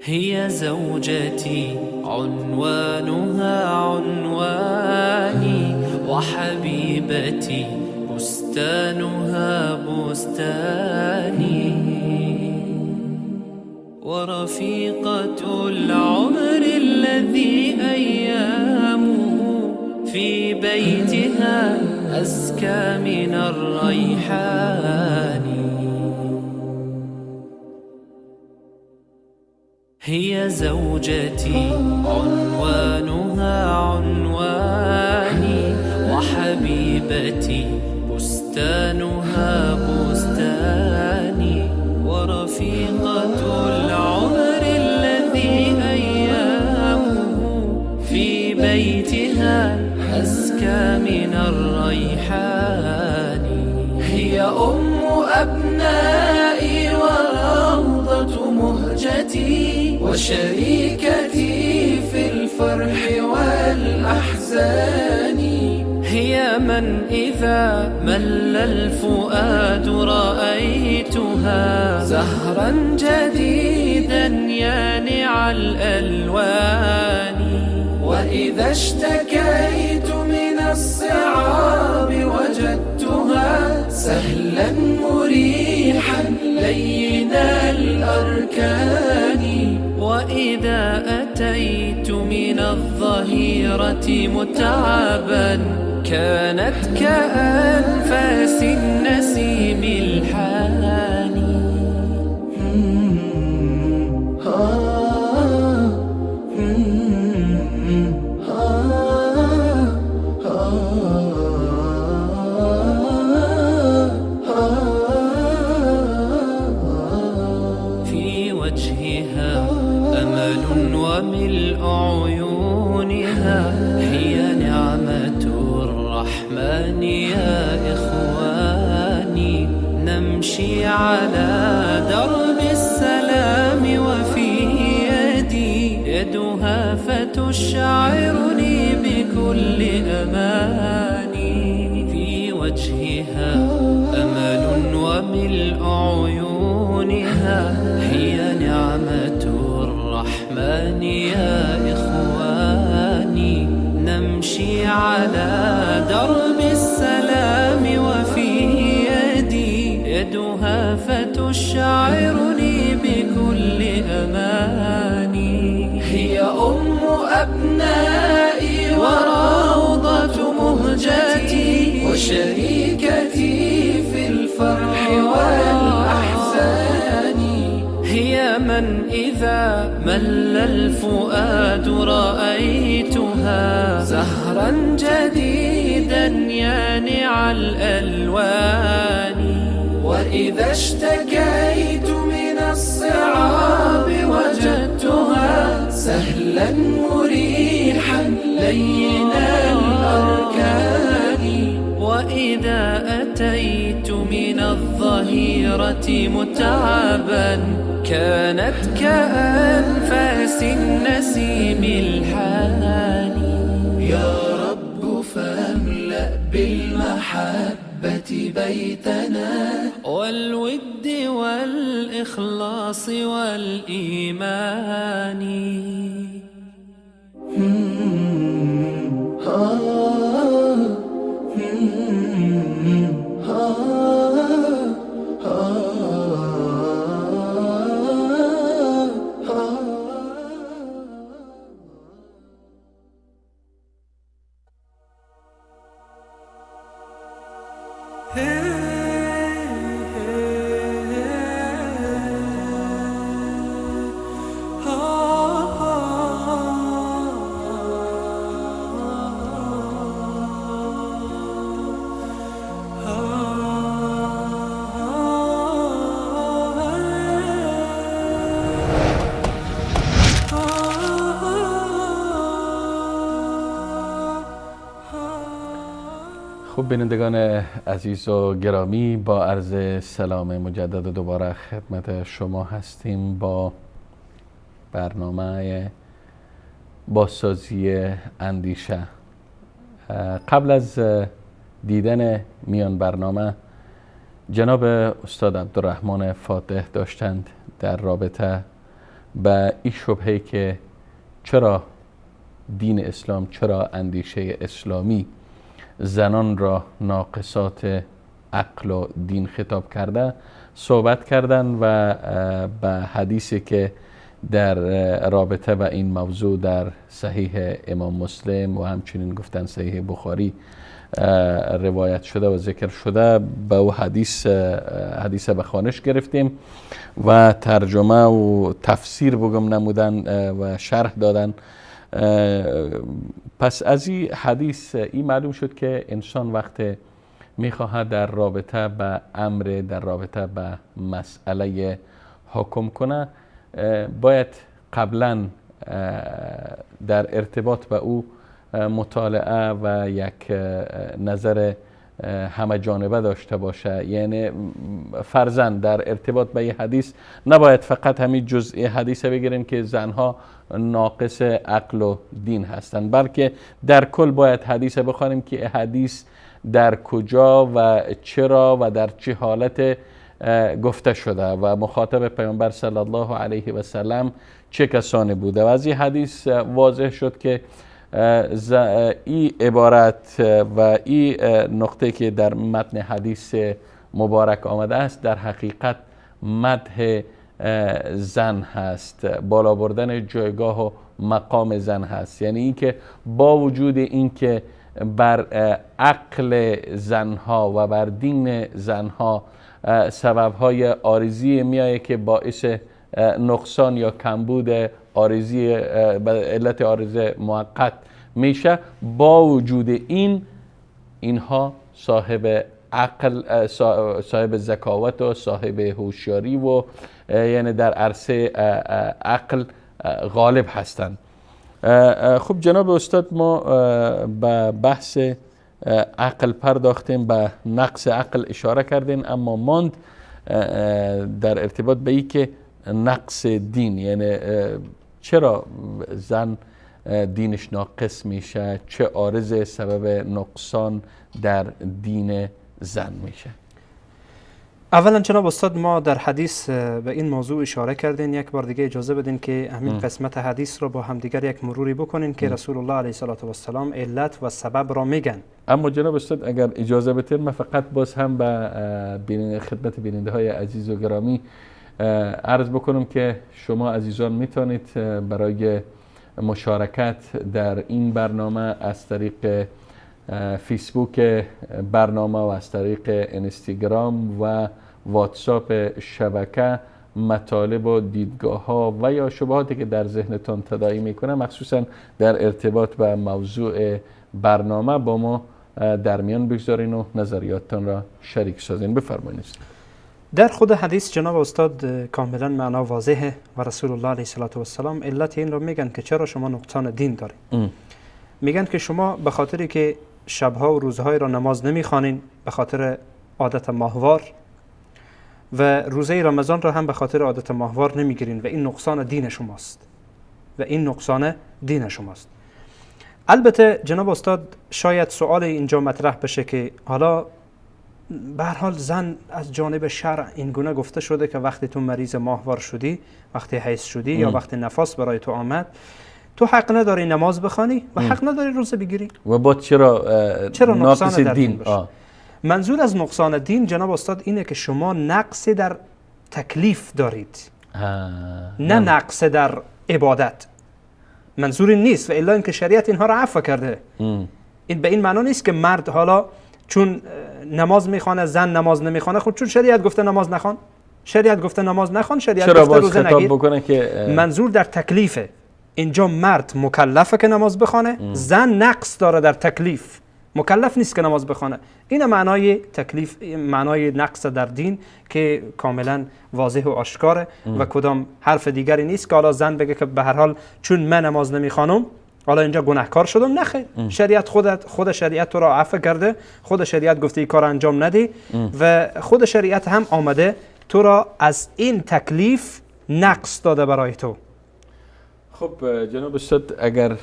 هي زوجتي عنوانها عنواني، وحبيبتي بستانها بستاني، ورفيقة العمر الذي أيامه في بيتها أزكى من الريحان. هي زوجتي عنوانها عنواني، وحبيبتي بستانها بستاني، ورفيقة العمر الذي أيامه في بيتها أزكى من الريحان. هي أم أبنائي وروضة مهجتي، وشريكتي في الفرح والأحزان. هي من إذا مل الفؤاد رأيتها زهرا جديدا يانع الألوان. وإذا اشتكيت من الصعاب وجدتها سهلا مريحا لين الأركان. وإذا أتيت من الظهيرة متعبا كانت كأنفاس النسيم الحاني. في وجهها أمل وملء عيونها، هي نعمة الرحمن يا إخواني. نمشي على درب السلام وفي يدي يدها فتشعرني بكل أماني. في وجهها أمل وملء عيونها، هي نعمة الرحمن يا إخواني. نمشي على درب السلام وفي يدي يدها فتشعرني بكل أماني. هي أم أبنائي وروضة مهجتي، وشريكتي في الفرح والأحزان. هي من إذا مل الفؤاد رأيتها زهرا جديدا يانع الألوان. وإذا اشتكيت من الصعاب وجدتها سهلا مريحا لين الأركان. وإذا أتيت من الظهيرة متعبا كانت كأنفاس النسيم الحاني. يا رب فاملأ بالمحبة بيتنا، والود والإخلاص والإيمان. خب بینندگان عزیز و گرامی، با عرض سلام مجدد و دوباره خدمت شما هستیم با برنامه بازسازی اندیشه. قبل از دیدن میان برنامه جناب استاد عبدالرحمن فاتح داشتند در رابطه به این شبهه که چرا دین اسلام، چرا اندیشه اسلامی زنان را ناقصات عقل و دین خطاب کرده صحبت کردن و به حدیثی که در رابطه به این موضوع در صحیح امام مسلم و همچنین گفتن صحیح بخاری روایت شده و ذکر شده، به او حدیث به خوانش گرفتیم و ترجمه و تفسیر بگم نمودن و شرح دادن. پس از این حدیث این معلوم شد که انسان وقت میخواهد در رابطه به امر، در رابطه به مسئله حکم کنه، باید قبلا در ارتباط به او مطالعه و یک نظر همه جانبه داشته باشه. یعنی فرضاً در ارتباط به یه حدیث نباید فقط همین جزء حدیث بگیریم که زنها ناقص عقل و دین هستند، بلکه در کل باید حدیث بخوانیم که حدیث در کجا و چرا و در چه حالت گفته شده و مخاطب پیامبر صلی الله علیه و سلم چه کسانی بوده. و از این حدیث واضح شد که این عبارت و این نقطه که در متن حدیث مبارک آمده است در حقیقت مدح زن هست، بالا بردن جایگاه و مقام زن هست. یعنی اینکه با وجود اینکه بر عقل زنها و بر دین زنها سببهای عارضی میایه که باعث نقصان یا کمبود عارضی به علت عارضه موقت میشه، با وجود این اینها صاحب عقل، صاحب ذکاوت و صاحب هوشیاری و یعنی در عرصه عقل غالب هستند. خب جناب استاد، ما به بحث عقل پرداختیم، به نقص عقل اشاره کردیم، اما ماند در ارتباط به این که نقص دین، یعنی چرا زن دینش ناقص میشه، چه عارض سبب نقصان در دین زن میشه؟ اولا جناب استاد، ما در حدیث به این موضوع اشاره کردین. یک بار دیگه اجازه بدین که همین قسمت حدیث رو با همدیگر یک مروری بکنین که رسول الله علیه الصلاة والسلام علت و سبب را میگن. اما جناب استاد اگر اجازه بدین من فقط باز هم به خدمت بیننده های عزیز و گرامی عرض بکنم که شما عزیزان میتونید برای مشارکت در این برنامه از طریق فیسبوک برنامه و از طریق اینستاگرام و واتساپ شبکه مطالب و دیدگاه ها و یا شبهاتی که در ذهنتان تداعی میکنه، مخصوصا در ارتباط به موضوع برنامه، با ما در میان بگذارین و نظریاتتان را شریک سازین. بفرمایید. در خود حدیث جناب استاد کاملا معنا واضحه و رسول الله علیه الصلاة والسلام علت این رو میگن که چرا شما نقصان دین دارین. میگن که شما به خاطری که شبها و روزهای را نماز نمیخوانین به خاطر عادت ماهوار و روزه رمضان را هم به خاطر عادت ماهوار نمیگیرین و این نقصان دین شماست و این نقصان دین شماست. البته جناب استاد شاید سوال اینجا مطرح بشه که حالا به هر حال زن از جانب شرع این گونه گفته شده که وقتی تو مریض ماهوار شدی، وقتی حیض شدی یا وقتی نفاس برای تو آمد، تو حق نداری نماز بخوانی و حق نداری روزه بگیری. و با چرا نقصان در دین باشه؟ منظور از نقصان دین جناب استاد اینه که شما نقص در تکلیف دارید، نه نقص در عبادت. منظور این نیست و الا اینکه شریعت اینها را عفو کرده. این به این معنا نیست که مرد حالا چون نماز میخوانه زن نماز نمیخوانه، خب چون شریعت گفته نماز نخوان، شریعت گفته نماز نخوان، شریعت چرا گفته باز روزه خطاب نگیر. بکنه که منظور در تکلیفه. اینجا مرد مکلفه که نماز بخوانه، زن نقص داره در تکلیف، مکلف نیست که نماز بخوانه. این معنای تکلیف، معنای نقص در دین که کاملا واضح و آشکاره و کدام حرف دیگری نیست که حالا زن بگه که به هر حال چون من نماز نمیخوانم حالا اینجا گناهکار شدم. نه خیر، شریعت خود شریعت تو را عفو کرده، خود شریعت گفته این کار انجام ندی و خود شریعت هم آمده تو را از این تکلیف نقص داده برای تو. خب جناب استاد، اگر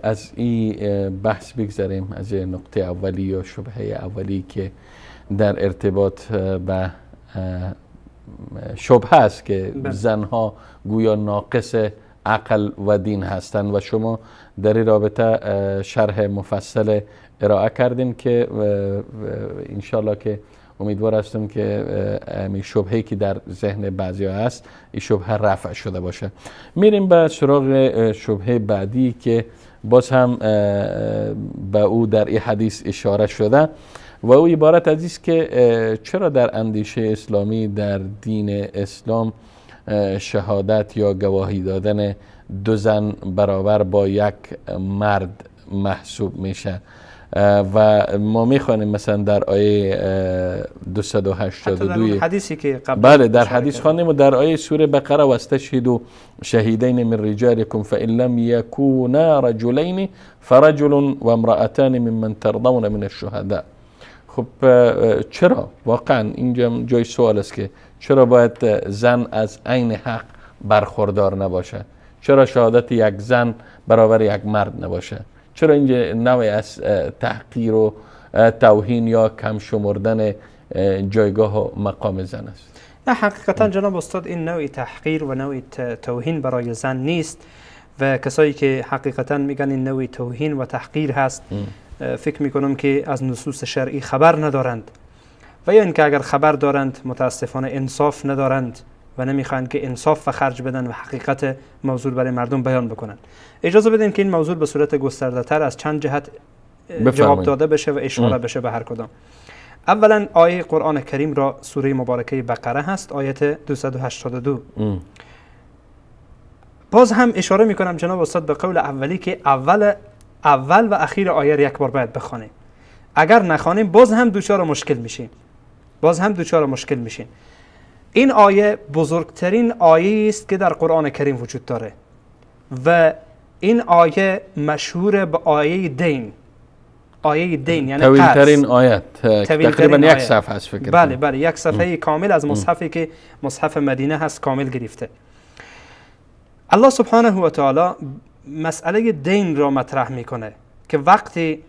از این بحث بگذریم، از نقطه اولی یا شبهه اولی که در ارتباط به شبهه است که زنها گویا ناقص عقل و دین هستند و شما در این رابطه شرح مفصل ارائه کردین که انشالله که امیدوار هستم که شبهه‌ای که در ذهن بعضی هست این شبهه رفع شده باشه. میریم به سراغ شبهه بعدی که باز هم به او در این حدیث اشاره شده و او عبارت از است که چرا در اندیشه اسلامی، در دین اسلام، شهادت یا گواهی دادن دو زن برابر با یک مرد محسوب میشه و ما میخوانیم مثلا در آیه 282 حدیثی که قبل، بله در حدیث خواندیم و در آیه سوره بقره واستشهدوا شهیدین من رجالکم فإن لم یکونا رجلین فرجل و امرأتان ممن ترضون من الشهداء. خب چرا واقعا اینجا جای سوال است که چرا باید زن از عین حق برخوردار نباشه؟ چرا شهادت یک زن برابر یک مرد نباشه؟ چرا اینجا نوعی از تحقیر و توهین یا کم شمردن جایگاه و مقام زن است؟ نه، حقیقتا جناب استاد این نوع تحقیر و نوع توهین برای زن نیست و کسایی که حقیقتا میگن این نوع توهین و تحقیر هست فکر میکنم که از نصوص شرعی خبر ندارند و یا اینکه اگر خبر دارند متاسفانه انصاف ندارند و نمیخواهند که انصاف و خرج بدن و حقیقت موضوع برای مردم بیان بکنن. اجازه بدین که این موضوع به صورت گسترده تر از چند جهت جواب داده بشه و اشاره بشه به هر کدام. اولا آیه قرآن کریم را سوره مبارکه بقره هست، آیت 282. باز هم اشاره میکنم جناب استاد به قول اولی که اول و اخیر آیه را یک بار باید بخوانیم. اگر نخوانیم باز هم دچار مشکل میشیم. باز هم دچار مشکل میشیم. این آیه بزرگترین آیه است که در قرآن کریم وجود داره و این آیه مشهور به آیه دین. آیه دین یعنی طویل‌ترین آیت، تقریبا یک صفحه است فکر. بله بله، یک صفحه کامل از مصحفی که مصحف مدینه هست کامل گرفته. الله سبحانه و تعالی مسئله دین را مطرح میکنه که وقتی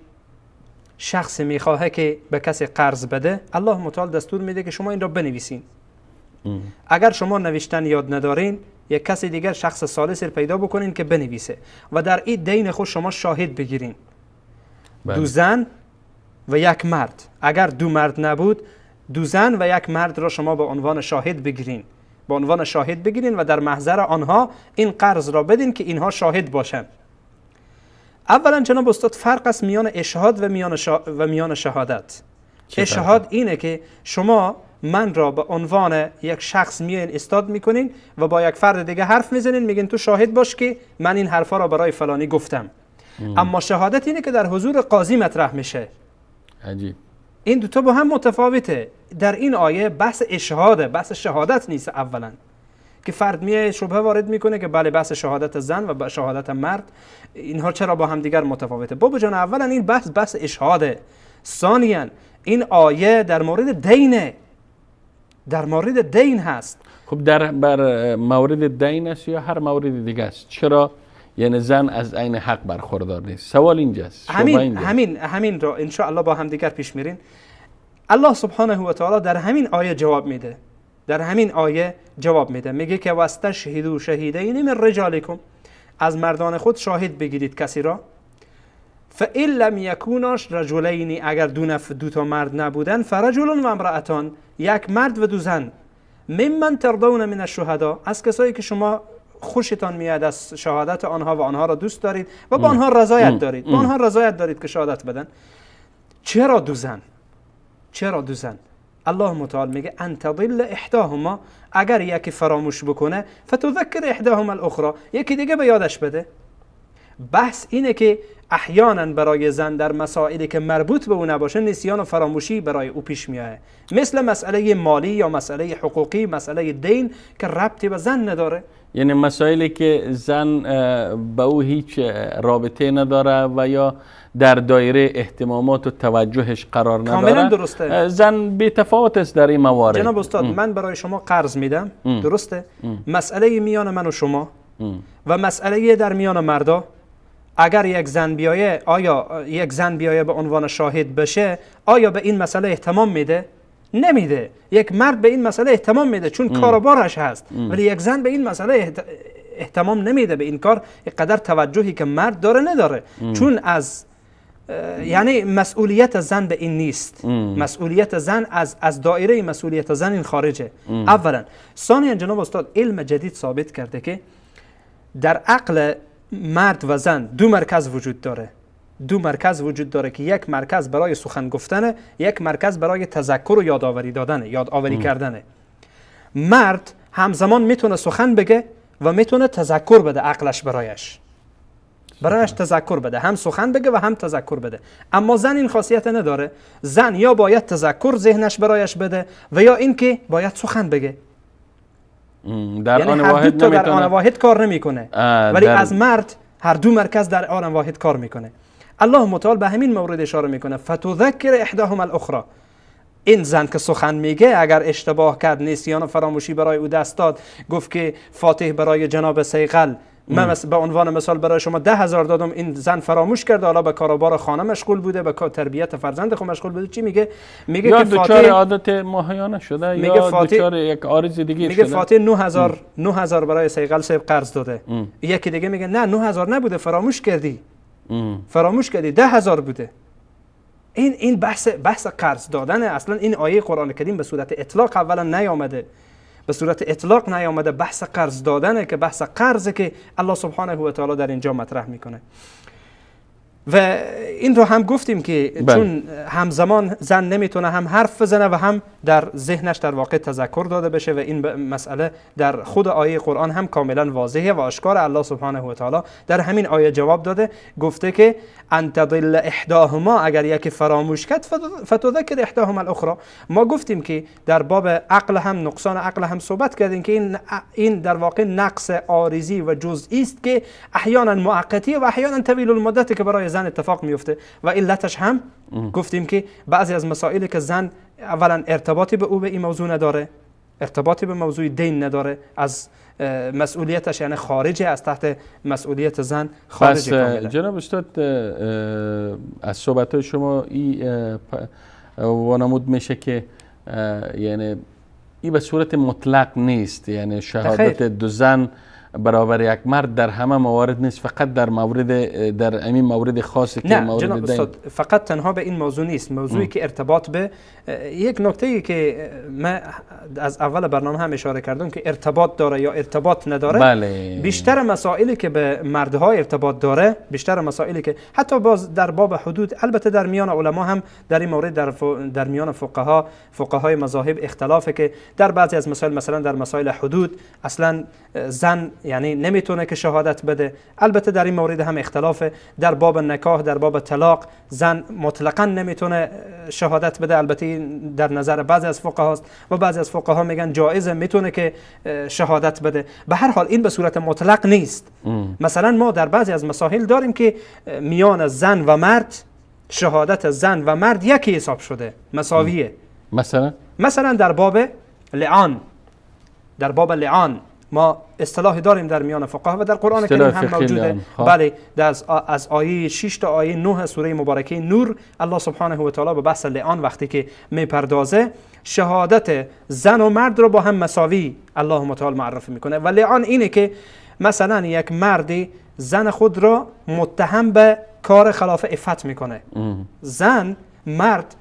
شخص میخواه که به کسی قرض بده، الله متعال دستور میده که شما این را بنویسین. اگر شما نوشتن یاد ندارین، یک کسی دیگر شخص ثالث رو پیدا بکنین که بنویسه و در این دین خود شما شاهد بگیرین. بله. دو زن و یک مرد. اگر دو مرد نبود، دو زن و یک مرد را شما به عنوان شاهد بگیرین. به عنوان شاهد بگیرین و در محضر آنها این قرض را بدین که اینها شاهد باشند. اولا جناب استاد فرق است میان اشهاد و میان شهادت. اشهاد اینه که شما من را به عنوان یک شخص میاین استاد میکنین و با یک فرد دیگه حرف میزنین، میگین تو شاهد باش که من این حرفا را برای فلانی گفتم. اما شهادت اینه که در حضور قاضی مطرح میشه. عجیب. این دوتا با هم متفاوته. در این آیه بحث اشهاده، بحث شهادت نیست. اولا که فرد میه شبهه وارد میکنه که بله بحث شهادت زن و شهادت مرد اینها چرا با هم دیگر متفاوته. بابا جان، اولا این بحث اشهاده. ثانیا این آیه در مورد دینه، در مورد دین هست. خب در بر مورد دین است یا هر مورد دیگه است؟ چرا یعنی زن از عین حق برخوردار نیست؟ سوال اینجاست. همین را ان شاء الله با هم دیگر پیش میرین. الله سبحانه و تعالی در همین آیه جواب میده. در همین آیه جواب میده، میگه که واستشهدوا شهیدین من رجالکم، از مردان خود شاهد بگیرید کسی را. فإن لم یکونا رجلین، اگر دو تا مرد نبودن، فرجل و امرأتان، یک مرد و دو زن، ممن ترضون من الشهداء، از کسایی که شما خوشتان میاد از شهادت آنها و آنها را دوست دارید و با آنها رضایت دارید، با آنها رضایت دارید که شهادت بدن. چرا دو زن؟ چرا دو زن؟ الله متعال میگه ان تضل احداهما، اگر یکی فراموش بکنه فتذکر احداهما الاخرى، یکی دیگه به یادش بده. بحث اینه که احیانا برای زن در مسائلی که مربوط به او نباشه نسیان و فراموشی برای او پیش میاد، مثل مسئله مالی یا مسئله حقوقی، مسئله دین که ربطی به زن نداره. یعنی مسائلی که زن به او هیچ رابطه نداره و یا در دایره اهتمامات و توجهش قرار نداره. کاملا درسته. زن بی تفاوت است در این موارد. جناب استاد، من برای شما قرض میدم، درسته؟ مسئله میان من و شما و مسئله در میان مردا اگر یک زن بیایه، آیا یک زن بیایه به عنوان شاهد بشه، آیا به این مسئله اهتمام میده؟ نمیده. یک مرد به این مسئله اهتمام میده چون کاروبارش هست، ولی یک زن به این مسئله اهتمام نمیده، به این کار قدر توجهی که مرد داره نداره، چون از یعنی مسئولیت زن به این نیست. مسئولیت زن از دایره مسئولیت زن این خارجه. اولا. ثانیا جناب استاد، علم جدید ثابت کرده که در عقل مرد و زن دو مرکز وجود داره. دو مرکز وجود داره که یک مرکز برای سخن گفتنه، یک مرکز برای تذکر و یادآوری دادنه، یادآوری کردنه. مرد همزمان میتونه سخن بگه و میتونه تذکر بده، عقلش برایش تذکر بده، هم سخن بگه و هم تذکر بده. اما زن این خاصیت نداره. زن یا باید تذکر ذهنش برایش بده و یا اینکه باید سخن بگه. در یعنی آن هر واحد دو تا در آن واحد کار نمیکنه، ولی از مرد هر دو مرکز در آن واحد کار میکنه. الله متعال به همین مورد اشاره میکنه، فتذکر احداهما الاخرى. این زن که سخن میگه اگر اشتباه کرد، نسیان و فراموشی برای او دست داد، گفت که فاتح برای جناب سیقل من به عنوان مثال برای شما 10,000 دادم، این زن فراموش کرده، حالا به کاروبار خانه مشغول بوده، به تربیت فرزند خود مشغول بوده، چی میگه؟ میگه یا که دچار عادت ماهیانه شده، یا دچار یک عارض دیگه میگه شده. فاتح 9000 برای سیقل صاحب قرض داده. یکی دیگه میگه نه 9000 نبوده، فراموش کردی. فراموش کردی، 10,000 بوده. این بحث قرض دادن، اصلا این آیه قرآن کریم به صورت اطلاق اولا نیامده، به صورت اطلاق نیامده. بحث قرض دادنه که بحث قرضه که الله سبحانه و تعالی در اینجا مطرح میکنه. و این رو هم گفتیم که چون همزمان زن نمیتونه هم حرف بزنه و هم در ذهنش در واقع تذکر داده بشه، و این مسئله در خود آیه قرآن هم کاملا واضحه و آشکار. الله سبحانه و تعالی در همین آیه جواب داده، گفته که ان تضل احداهما، اگر یکی فراموش کرد فتذکر احداهما الاخرى. ما گفتیم که در باب عقل هم، نقصان عقل هم صحبت کردیم که این در واقع نقص عارضی و جزئی است که احیانا موقتی و احیانا طویل المدت که برای زن اتفاق میفته. و علتش هم گفتیم که بعضی از مسائلی که زن اولا ارتباطی به او به این موضوع نداره، ارتباطی به موضوع دین نداره، از مسئولیتش یعنی خارجه، از تحت مسئولیت زن خارجه کاملا. جناب استاد، از صحبت شما این وانمود میشه که یعنی این به صورت مطلق نیست، یعنی شهادت دو زن برابر یک مرد در همه موارد نیست، فقط در مورد در همین مورد خاصی که نه مورد جناب استاد، فقط تنها به این موضوع نیست. موضوعی که ارتباط به یک نکته که من از اول برنامه هم اشاره کردم که ارتباط داره یا ارتباط نداره. بله. بیشتر مسائلی که به مردها ارتباط داره، بیشتر مسائلی که حتی باز در باب حدود، البته در میان علما هم در این مورد در میان فقهای مذاهب اختلافه که در بعضی از مسائل، مثلا در مسائل حدود اصلا زن یعنی نمیتونه که شهادت بده، البته در این مورد هم اختلافه. در باب نکاح، در باب طلاق زن مطلقا نمیتونه شهادت بده، البته در نظر بعضی از فقهاست و بعضی از فقها میگن جایزه، میتونه که شهادت بده. به هر حال این به صورت مطلق نیست. مثلا ما در بعضی از مسائل داریم که میان زن و مرد، شهادت زن و مرد یکی حساب شده، مساویه. مثلا در باب لعان، در باب لعان ما اصطلاحی داریم در میان فقها و در قرآن کریم هم موجوده. بله، از آیه 6 تا آیه 9 سوره مبارکه نور الله سبحانه و تعالی به بحث لعان وقتی که میپردازه، شهادت زن و مرد رو با هم مساوی الله متعال معرفی میکنه. و لعان اینه که مثلا یک مردی زن خود را متهم به کار خلاف عفت میکنه. زن مرد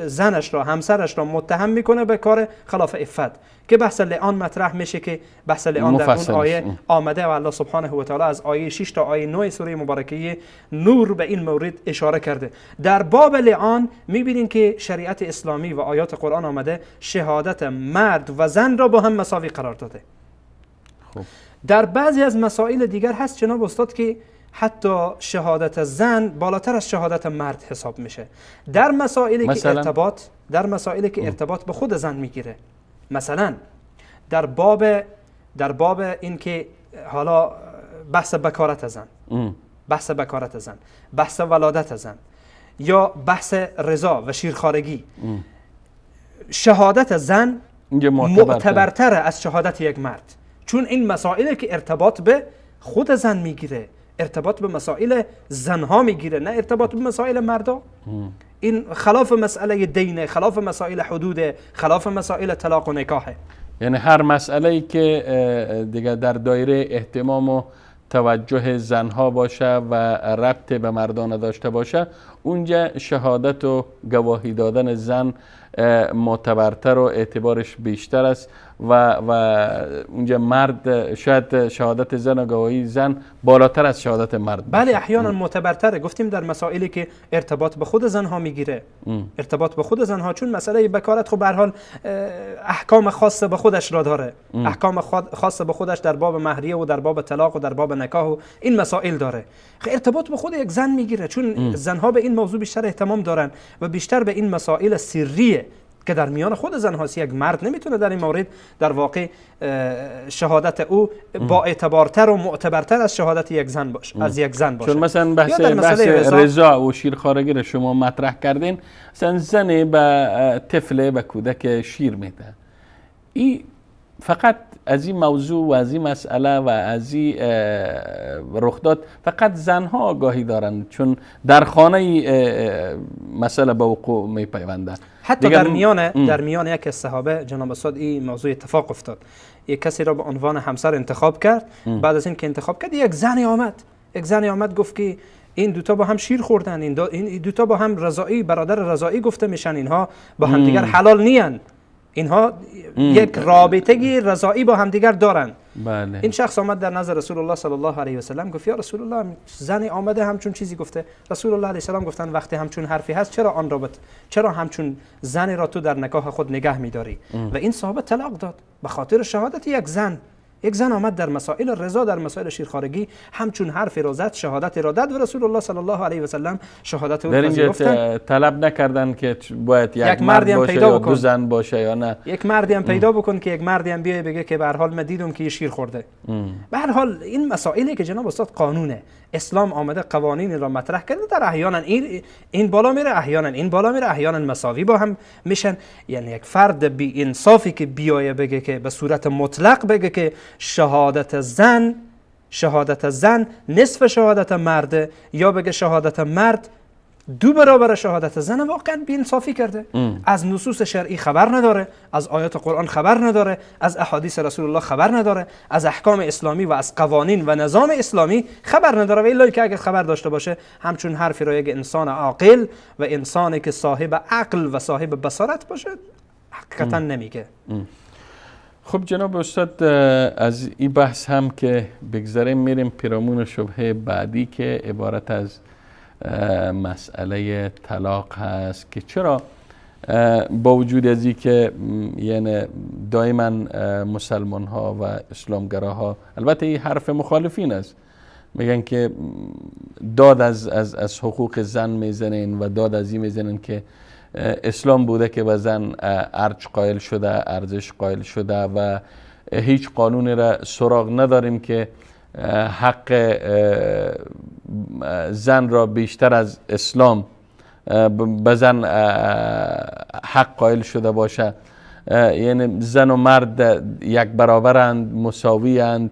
زنش را، همسرش را متهم میکنه به کار خلاف عفت، که بحث لعان مطرح میشه، که بحث لعان در اون آیه آمده و الله سبحانه و تعالی از آیه 6 تا آیه 9 سوره مبارکه نور به این مورد اشاره کرده. در باب لعان میبینیم که شریعت اسلامی و آیات قرآن آمده شهادت مرد و زن را با هم مساوی قرار داده. خب. در بعضی از مسائل دیگر هست جناب استاد که حتی شهادت زن بالاتر از شهادت مرد حساب میشه، در مسائلی که ارتباط، در مسائلی که ارتباط به خود زن میگیره. مثلا در باب اینکه حالا بحث بکارت زن، بحث بکارت زن، بحث ولادت زن، یا بحث رضا و شیرخوارگی، شهادت زن معتبرتر از شهادت یک مرد، چون این مسائلی که ارتباط به خود زن میگیره، ارتباط به مسائل زنها میگیره، نه ارتباط به مسائل مردا. این خلاف مسئله دینه، خلاف مسائل حدوده، خلاف مسائل طلاق و نکاحه. یعنی هر مسئله ای که دیگه در دایره اهتمام و توجه زنها باشه و ربط به مردان داشته باشه، اونجا شهادت و گواهی دادن زن معتبرتر و اعتبارش بیشتر است و اونجا مرد شاید شهادت زن و گواهی زن بالاتر از شهادت مرد باشه. بله احیانا معتبرتره. گفتیم در مسائلی که ارتباط به خود زنها میگیره، ارتباط به خود زنها، چون مسئله بکارت خب به هر حال احکام خاص به خودش را داره، احکام خاص به خودش در باب مهریه و در باب طلاق و در باب نکاح و این مسائل داره. ارتباط به خود یک زن میگیره، چون زنها به این موضوع بیشتر اهتمام دارن و بیشتر به این مسائل سریه که در میان خود زن هاست. یک مرد نمیتونه در این مورد در واقع شهادت او با اعتبارتر و معتبرتر از شهادت یک زن باشه، از یک زن باشه. چون مثلا بحث رضا و شیرخوارگی رو شما مطرح کردین، مثلا زن به طفل، به کودک شیر میده، این فقط از این موضوع و از این مسئله و از این رخداد فقط زنها آگاهی دارند، چون در خانه مسئله به وقوع میپیونده. حتی در میان یک از صحابه جناب استاد این موضوع اتفاق افتاد. یک کسی را به عنوان همسر انتخاب کرد، بعد از این که انتخاب کرد یک زنی آمد گفت که این دوتا با هم شیر خوردن، این دوتا با هم رضائی، برادر رضائی گفته میشن، اینها با هم دیگر حلال نیان، اینها یک رابطه رضایی با همدیگر دارن. بله. این شخص آمد در نظر رسول الله صلی الله علیه و سلم گفت یا رسول الله، زنی آمده همچون چیزی گفته. رسول الله علیه السلام گفتن وقتی همچون حرفی هست چرا آن رابط، چرا همچون زنی را تو در نکاح خود نگه میداری؟ و این صحابه طلاق داد به خاطر شهادت یک زن. یک زن آمد در مسائل رضا، در مسائل شیرخوارگی همچون حرفی را زد، شهادت را داد و رسول الله صلی الله علیه و سلم شهادت او را پذیرفتند. طلب نکردن که باید یک مرد باشه یا دو زن باشه یا نه، یک مردی هم پیدا بکن که یک مردی هم بیای بگه که به هر حال من دیدم که شیر خورده. به هر حال این مسائلی که جناب استاد قانونه اسلام آمده قوانین را مطرح کرده، در احیانا این بالا میره، احیانا این بالا میره، احیانا مساوی با هم میشن. یعنی یک فرد بی انصافی که بیای بگه که به صورت مطلق بگه که شهادت زن نصف شهادت مرده، یا بگه شهادت مرد دو برابر شهادت زن، واقعا بی‌انصافی کرده. از نصوص شرعی خبر نداره، از آیات قرآن خبر نداره، از احادیث رسول الله خبر نداره، از احکام اسلامی و از قوانین و نظام اسلامی خبر نداره. و الا که اگر خبر داشته باشه همچون حرفی را یک انسان عاقل و انسانی که صاحب عقل و صاحب بصارت باشه حقیقتا نمیگه. خب جناب استاد، از این بحث هم که بگذاریم میریم پیرامون شبهه بعدی که عبارت از مسئله طلاق هست که چرا با وجود از این که یعنی دائما مسلمان ها و اسلامگراها، البته این حرف مخالفین است، میگن که داد از حقوق زن میزنین و داد از این میزنین که اسلام بوده که به زن ارج قائل شده، ارزش قائل شده و هیچ قانونی را سراغ نداریم که حق زن را بیشتر از اسلام به زن حق قائل شده باشه. یعنی زن و مرد یک برابرند، مساوی اند.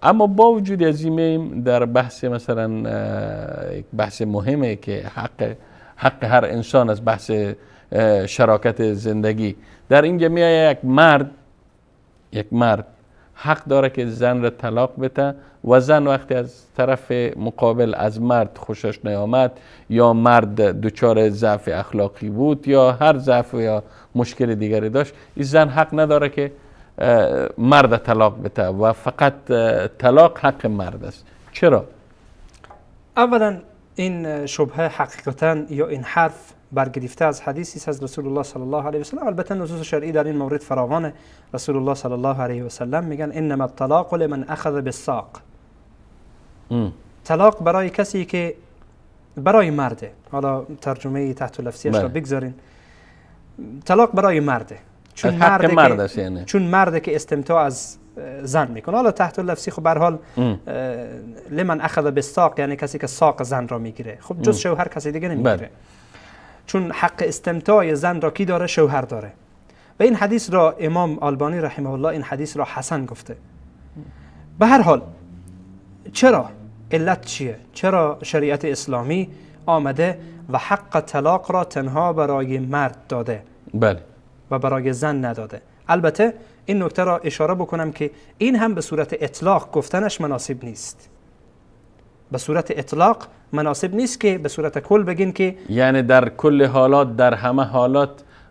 اما با وجود از این در بحث مثلا یک بحث مهمه که حق هر انسان از بحث شراکت زندگی، در اینجا میآید یک مرد حق داره که زن را طلاق بده و زن وقتی از طرف مقابل از مرد خوشش نیامد یا مرد دچار ضعف اخلاقی بود یا هر ضعف یا مشکل دیگری داشت، این زن حق نداره که مرد طلاق بده و فقط طلاق حق مرد است. چرا؟ اولا این شبهه حقیقتا یا این حرف برگرفته از حدیثی از رسول الله صلی الله علیه و سلم. البته نصوص شرعی در این مورد فراوانه. رسول الله صلی الله علیه و سلم میگن انما الطلاق لمن اخذ بالساق. طلاق برای کسی که برای مرده، حالا ترجمه تحت لفظیش را بگذارین، طلاق برای مرده، چون حق مرد است، یعنی چون مرده که استمتاع از زن میکنه. حالا تحت لفظی خب به هر حال لمن اخذ بالساق یعنی کسی که ساق زن را میگیره، خب جز شوهر کسی دیگه نمیگیره. چون حق استمتاع زن را کی داره؟ شوهر داره. و این حدیث را امام آلبانی رحمه الله این حدیث را حسن گفته. به هر حال چرا؟ علت چیه؟ چرا شریعت اسلامی آمده و حق طلاق را تنها برای مرد داده؟ بله. و برای زن نداده. البته این نکته را اشاره بکنم که این هم به صورت اطلاق گفتنش مناسب نیست. به صورت اطلاق مناسب نیست که به صورت کل بگین که یعنی در کل حالات، در همه حالات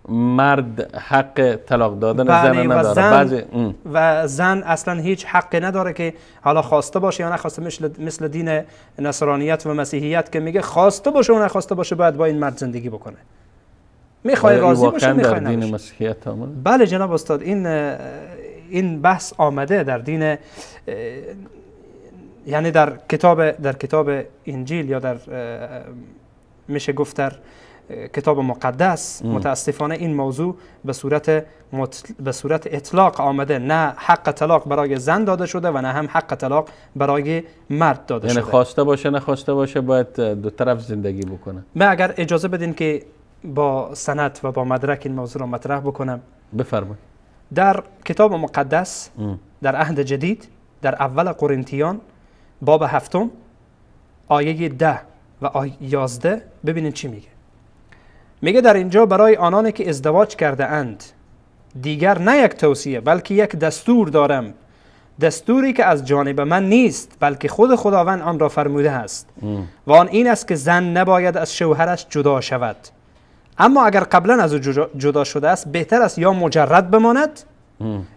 مرد حق طلاق دادن زن نداره. و زن اصلا هیچ حقی نداره که حالا خواسته باشه یا نخواسته، مثل دین نصرانیت و مسیحیت که میگه خواسته باشه و نخواسته باشه باید با این مرد زندگی بکنه. میخوای راضی باشه، میخوای نباشه. در دین مسیحیت آمده؟ بله جناب استاد، این بحث آمده در دین، یعنی در کتاب انجیل یا در میشه گفت در کتاب مقدس. متاسفانه این موضوع به صورت اطلاق آمده، نه حق طلاق برای زن داده شده و نه هم حق طلاق برای مرد داده شده. یعنی خواسته باشه نخواسته باشه باید دو طرف زندگی بکنه. من اگر اجازه بدین که با سند و با مدرک این موضوع را مطرح بکنم. بفرمایید. در کتاب مقدس در عهد جدید در اول قرنتیان باب 7 آیه 10 و آیه 11 ببینید چی میگه. میگه در اینجا برای آنانی که ازدواج کرده اند دیگر نه یک توصیه بلکه یک دستور دارم، دستوری که از جانب من نیست بلکه خود خداوند آن را فرموده است و آن این است که زن نباید از شوهرش جدا شود، اما اگر قبلا از او جدا شده است بهتر است یا مجرد بماند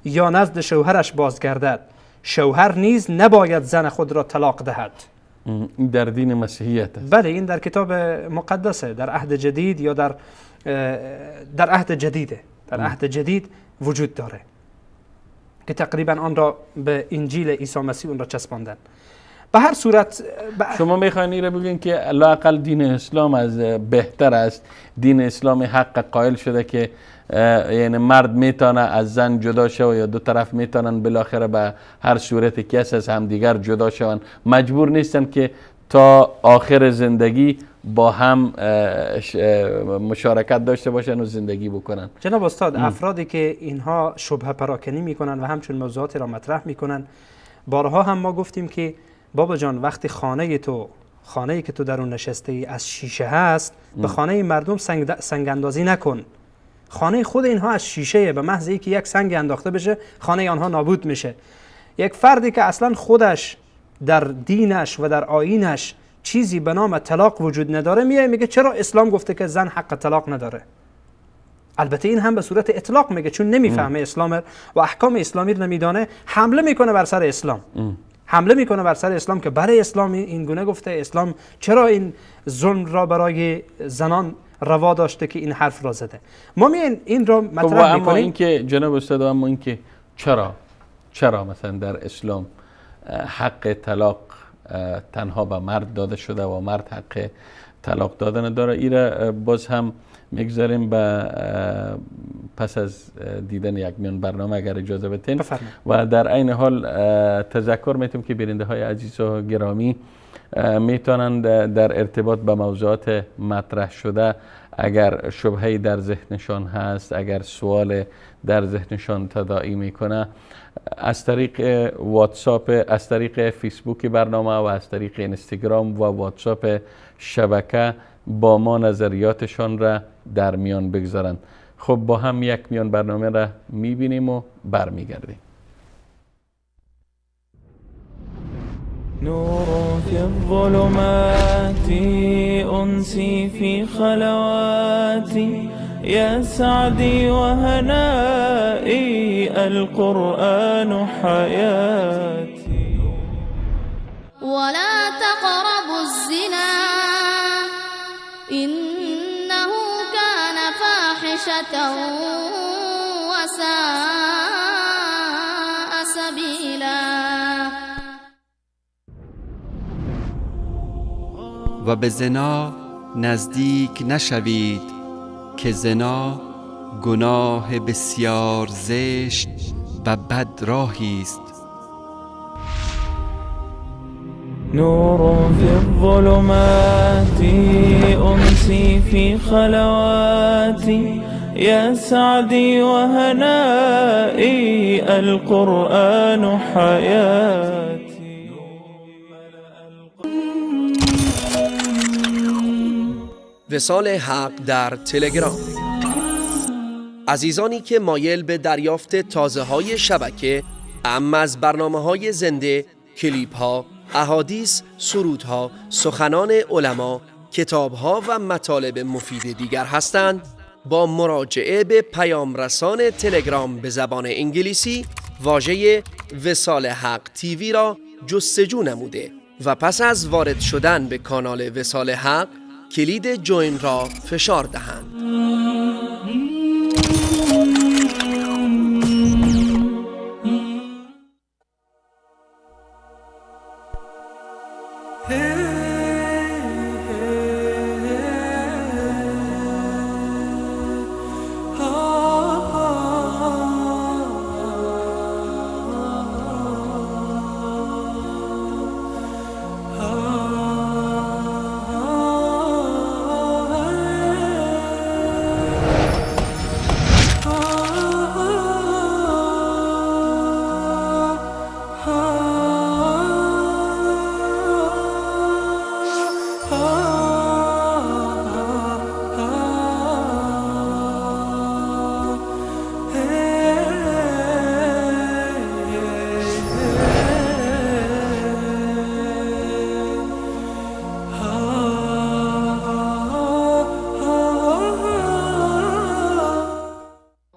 یا نزد شوهرش بازگردد. شوهر نیز نباید زن خود را طلاق دهد. این در دین مسیحیت است. بله، این در کتاب مقدسه، در عهد جدید یا در عهد جدیده، در عهد جدید وجود داره که تقریبا آن را به انجیل عیسی مسیح اون را چسباندن. به هر صورت شما میخواین این را بگین که لااقل دین اسلام از بهتر است، دین اسلام حق قائل شده که یعنی مرد میتونه از زن جدا شود یا دو طرف میتونن بالاخره به هر صورتی که از همدیگر جدا شوند، مجبور نیستن که تا آخر زندگی با هم مشارکت داشته باشن و زندگی بکنن. جناب استاد، افرادی که اینها شبهه پراکنی میکنن و همچون موضوعاتی را مطرح میکنن، بارها هم ما گفتیم که بابا جان وقتی خانه تو، خانه‌ای که تو در اون نشسته ای از شیشه هست، به خانه مردم سنگ اندازی نکن. خانه خود اینها از شیشه، به محض اینکه یک سنگ انداخته بشه خانه آنها نابود میشه. یک فردی که اصلا خودش در دینش و در آیینش چیزی به نام طلاق وجود نداره، میاد میگه چرا اسلام گفته که زن حق طلاق نداره. البته این هم به صورت اطلاق میگه، چون نمیفهمه اسلام و احکام اسلامی رو نمیدانه، حمله میکنه بر سر اسلام. حمله میکنه بر سر اسلام که برای اسلام این گونه گفته، اسلام چرا این ظلم را برای زنان روا داشته که این حرف را زده. ما می این را مطرح میکنیم. اما این که جناب استاد، اما این که چرا مثلا در اسلام حق طلاق تنها به مرد داده شده و مرد حق طلاق دادن داره، ایره باز هم میگذاریم به پس از دیدن یک میان برنامه اگر اجازه بدین. و در عین حال تذکر میتیم که بیننده های عزیز و گرامی میتونند در ارتباط به موضوعات مطرح شده اگر شبهه‌ای در ذهنشان هست، اگر سوال در ذهنشان تداعی میکنه، از طریق واتساپ، از طریق فیسبوک برنامه و از طریق اینستاگرام و واتساپ شبکه با ما نظریاتشان را در میان بگذارند. خب با هم یک میان برنامه را میبینیم و برمیگردیم. نور في الظلمات أنسي في خلواتي يا سعدي وهنائي القرآن حياتي. ولا تقربوا الزنا إنه كان فاحشة وساء سبيلا. و به زنا نزدیک نشوید که زنا گناه بسیار زشت و بد راهی است. نور في الظلمات أنسي في خلواتي يا سعدي وهنائي القرآن حياتي. وصال حق در تلگرام. عزیزانی که مایل به دریافت تازه های شبکه، اما از برنامه های زنده، کلیپ ها، احادیث، سرودها، سخنان علما، کتاب ها و مطالب مفید دیگر هستند، با مراجعه به پیام رسان تلگرام به زبان انگلیسی واژه وصال حق تیوی را جستجو نموده و پس از وارد شدن به کانال وصال حق کلید جوین را فشار دهند.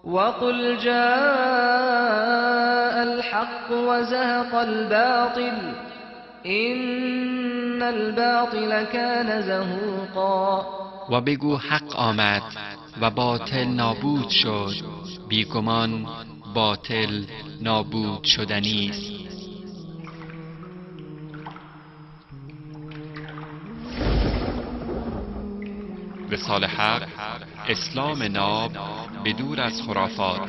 وقل جاء الحق وزهق الباطل إن الباطل كان زهوقا. و بگو حق آمد و باطل نابود شد، بیگمان باطل نابود شدنی است. وصال حق، اسلام ناب بدور از خرافات.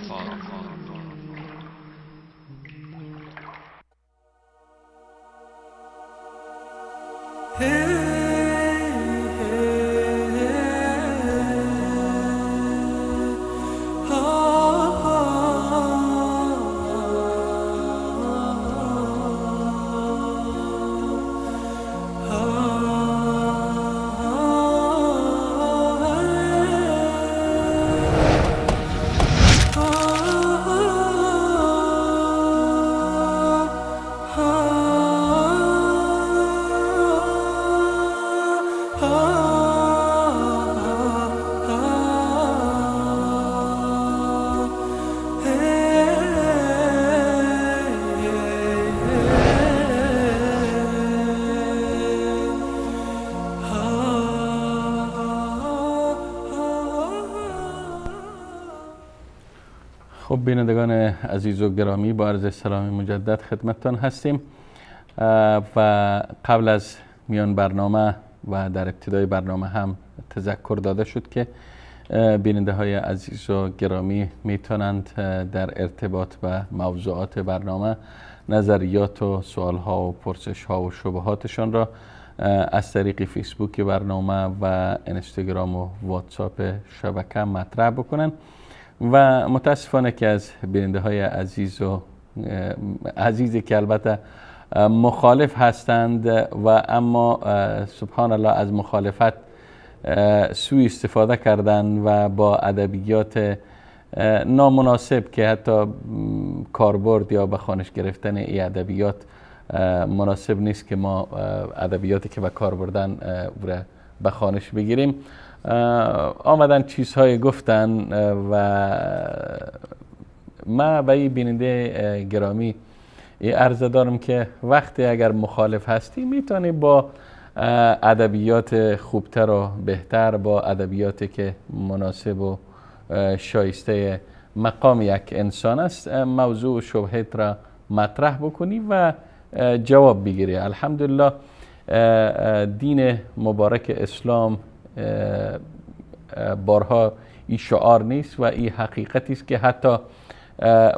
خب بینندگان عزیز و گرامی، با عرض سلام مجدد خدمتتان هستیم و قبل از میان برنامه و در ابتدای برنامه هم تذکر داده شد که بیننده های عزیز و گرامی میتونند در ارتباط با موضوعات برنامه نظریات و سوال ها و پرسش ها و شبهاتشان را از طریق فیسبوک برنامه و اینستاگرام و واتساپ شبکه مطرح بکنند و متاسفانه که از بیننده های عزیز و عزیزی که البته مخالف هستند و اما سبحان الله از مخالفت سوء استفاده کردن و با ادبیات نامناسب که حتی کاربرد یا به خوانش گرفتن ای ادبیات مناسب نیست که ما ادبیاتی که به کار بردن او را به خوانش بگیریم، آمدن چیزهای گفتن و ما به این بیننده گرامی عرض دارم که وقتی اگر مخالف هستی میتونی با ادبیات خوبتر و بهتر، با ادبیاتی که مناسب و شایسته مقام یک انسان است، موضوع شبهت را مطرح بکنی و جواب بگیری. الحمدلله دین مبارک اسلام بارها این شعار نیست و این حقیقتی است که حتی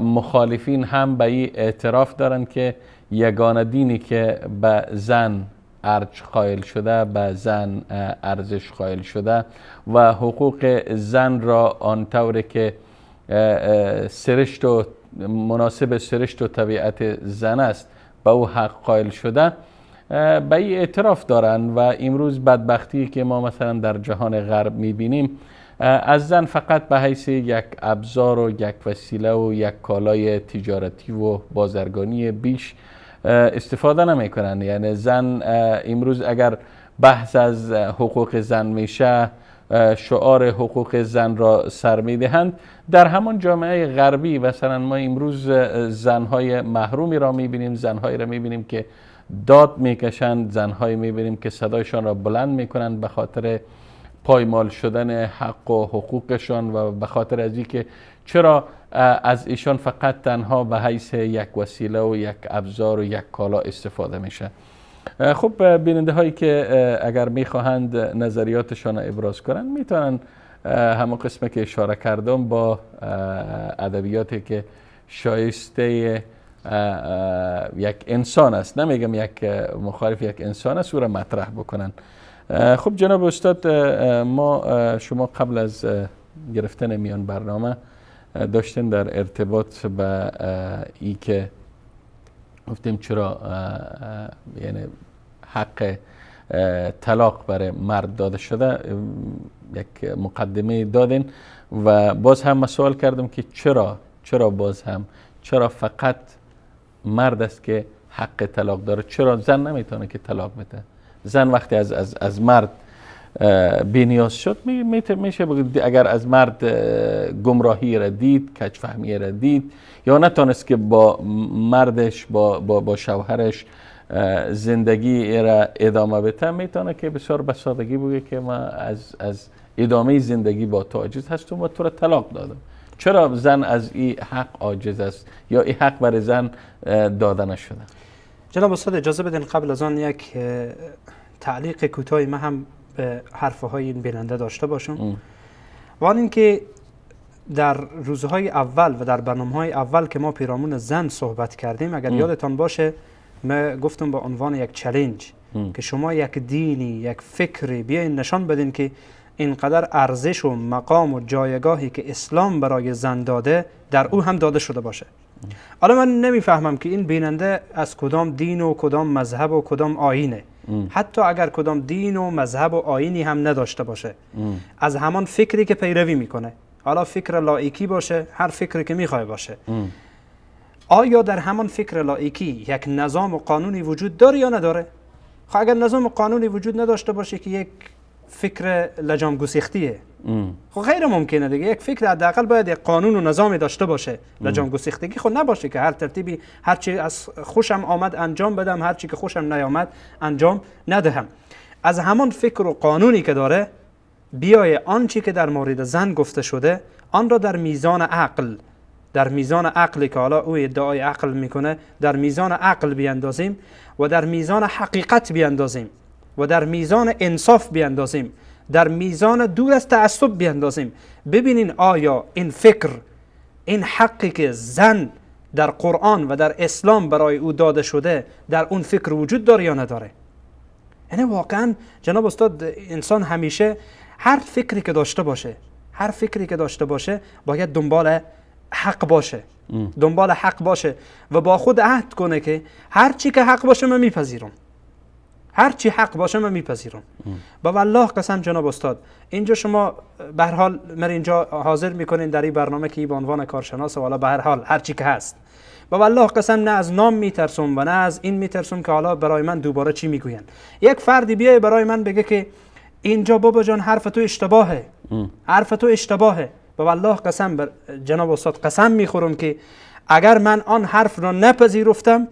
مخالفین هم به این اعتراف دارند که یگانه دینی که به زن ارج قائل شده، به زن ارزش قائل شده و حقوق زن را آنطور که سرشت و مناسب سرشت و طبیعت زن است به او حق قائل شده، به این اعتراف دارند و امروز بدبختی که ما مثلا در جهان غرب میبینیم، از زن فقط به حیث یک ابزار و یک وسیله و یک کالای تجارتی و بازرگانی بیش استفاده نمیکنن. یعنی زن امروز اگر بحث از حقوق زن میشه، شعار حقوق زن را سر میدهند. در همان جامعه غربی مثلا ما امروز زنهای محرومی را میبینیم، زنهایی را میبینیم که داد میکشند، زنهایی میبینیم که صدایشان را بلند میکنند به خاطر پایمال شدن حق و حقوقشان و به خاطر از اینکه چرا از ایشان فقط تنها به حیث یک وسیله و یک ابزار و یک کالا استفاده میشه. خب بیننده هایی که اگر میخواهند نظریاتشان را ابراز کنند میتونن همون قسمه که اشاره کردم با ادبیاتی که شایسته یک انسان است، نمیگم یک مخالف یک انسان است، او را مطرح بکنن. خب جناب استاد، ما شما قبل از گرفتن میان برنامه داشتین در ارتباط به ای که گفتیم چرا یعنی حق طلاق برای مرد داده شده، یک مقدمه دادین و باز هم سوال کردم که چرا باز هم چرا فقط مرد است که حق طلاق داره، چرا زن نمیتونه که طلاق بده؟ زن وقتی از مرد بی‌نیاز شد میشه بگید اگر از مرد گمراهی را دید، کجفهمی را دید، یا نتونست که با مردش با شوهرش زندگی را ادامه بده، میتونه که بسیار به سادگی بگه که ما از ادامه زندگی با تو عاجز هستم و تو را طلاق دادم. چرا زن از این حق عاجز است یا این حق برای زن داده نشده؟ جناب استاد اجازه بدین قبل از آن یک تعلیق کوتاهی من هم به حرفهای این بیننده داشته باشم و آن اینکه در روزهای اول و در برنامه‌های اول که ما پیرامون زن صحبت کردیم، اگر یادتان باشه من گفتم به عنوان یک چالش که شما یک دینی، یک فکری بیاین نشان بدین که اینقدر ارزش و مقام و جایگاهی که اسلام برای زن داده در او هم داده شده باشه. حالا من نمیفهمم که این بیننده از کدام دین و کدام مذهب و کدام آیینه. حتی اگر کدام دین و مذهب و آیینی هم نداشته باشه، از همان فکری که پیروی میکنه، حالا فکر لائیکی باشه، هر فکری که میخوای باشه، آیا در همان فکر لائیکی یک نظام و قانونی وجود داره یا نداره؟ خب اگر نظام و قانونی وجود نداشته باشه که یک فکر لجام گسیختیه، خب غیر ممکنه دیگه. یک فکر حداقل باید یک قانون و نظامی داشته باشه، لجام گسیختگی خب نباشه که هر ترتیبی هر چی از خوشم آمد انجام بدم، هر چی که خوشم نیامد انجام ندهم. از همان فکر و قانونی که داره بیای آنچه که در مورد زن گفته شده آن را در میزان عقل، در میزان عقلی که حالا او ادعای عقل میکنه، در میزان عقل بیاندازیم و در میزان حقیقت بیاندازیم و در میزان انصاف بیاندازیم، در میزان دور از تعصب بیاندازیم. ببینین آیا این فکر، این حقی که زن در قرآن و در اسلام برای او داده شده در اون فکر وجود داره یا نداره؟ یعنی واقعا جناب استاد، انسان همیشه هر فکری که داشته باشه، هر فکری که داشته باشه باید دنبال حق باشه، دنبال حق باشه و با خود عهد کنه که هر چی که حق باشه من میپذیرم، هر چی حق باشه من میپذیرم. با والله قسم جناب استاد، اینجا شما به هر حال من اینجا حاضر میکنین در این برنامه که به عنوان کارشناس و حالا به هر حال هر چی که هست، با والله قسم نه از نام میترسم و نه از این میترسم که حالا برای من دوباره چی میگوین. یک فردی بیای برای من بگه که اینجا بابا جان حرف تو اشتباهه، حرف تو اشتباهه، با والله قسم بر جناب استاد قسم میخورم که اگر من آن حرف را نپذیرفتم،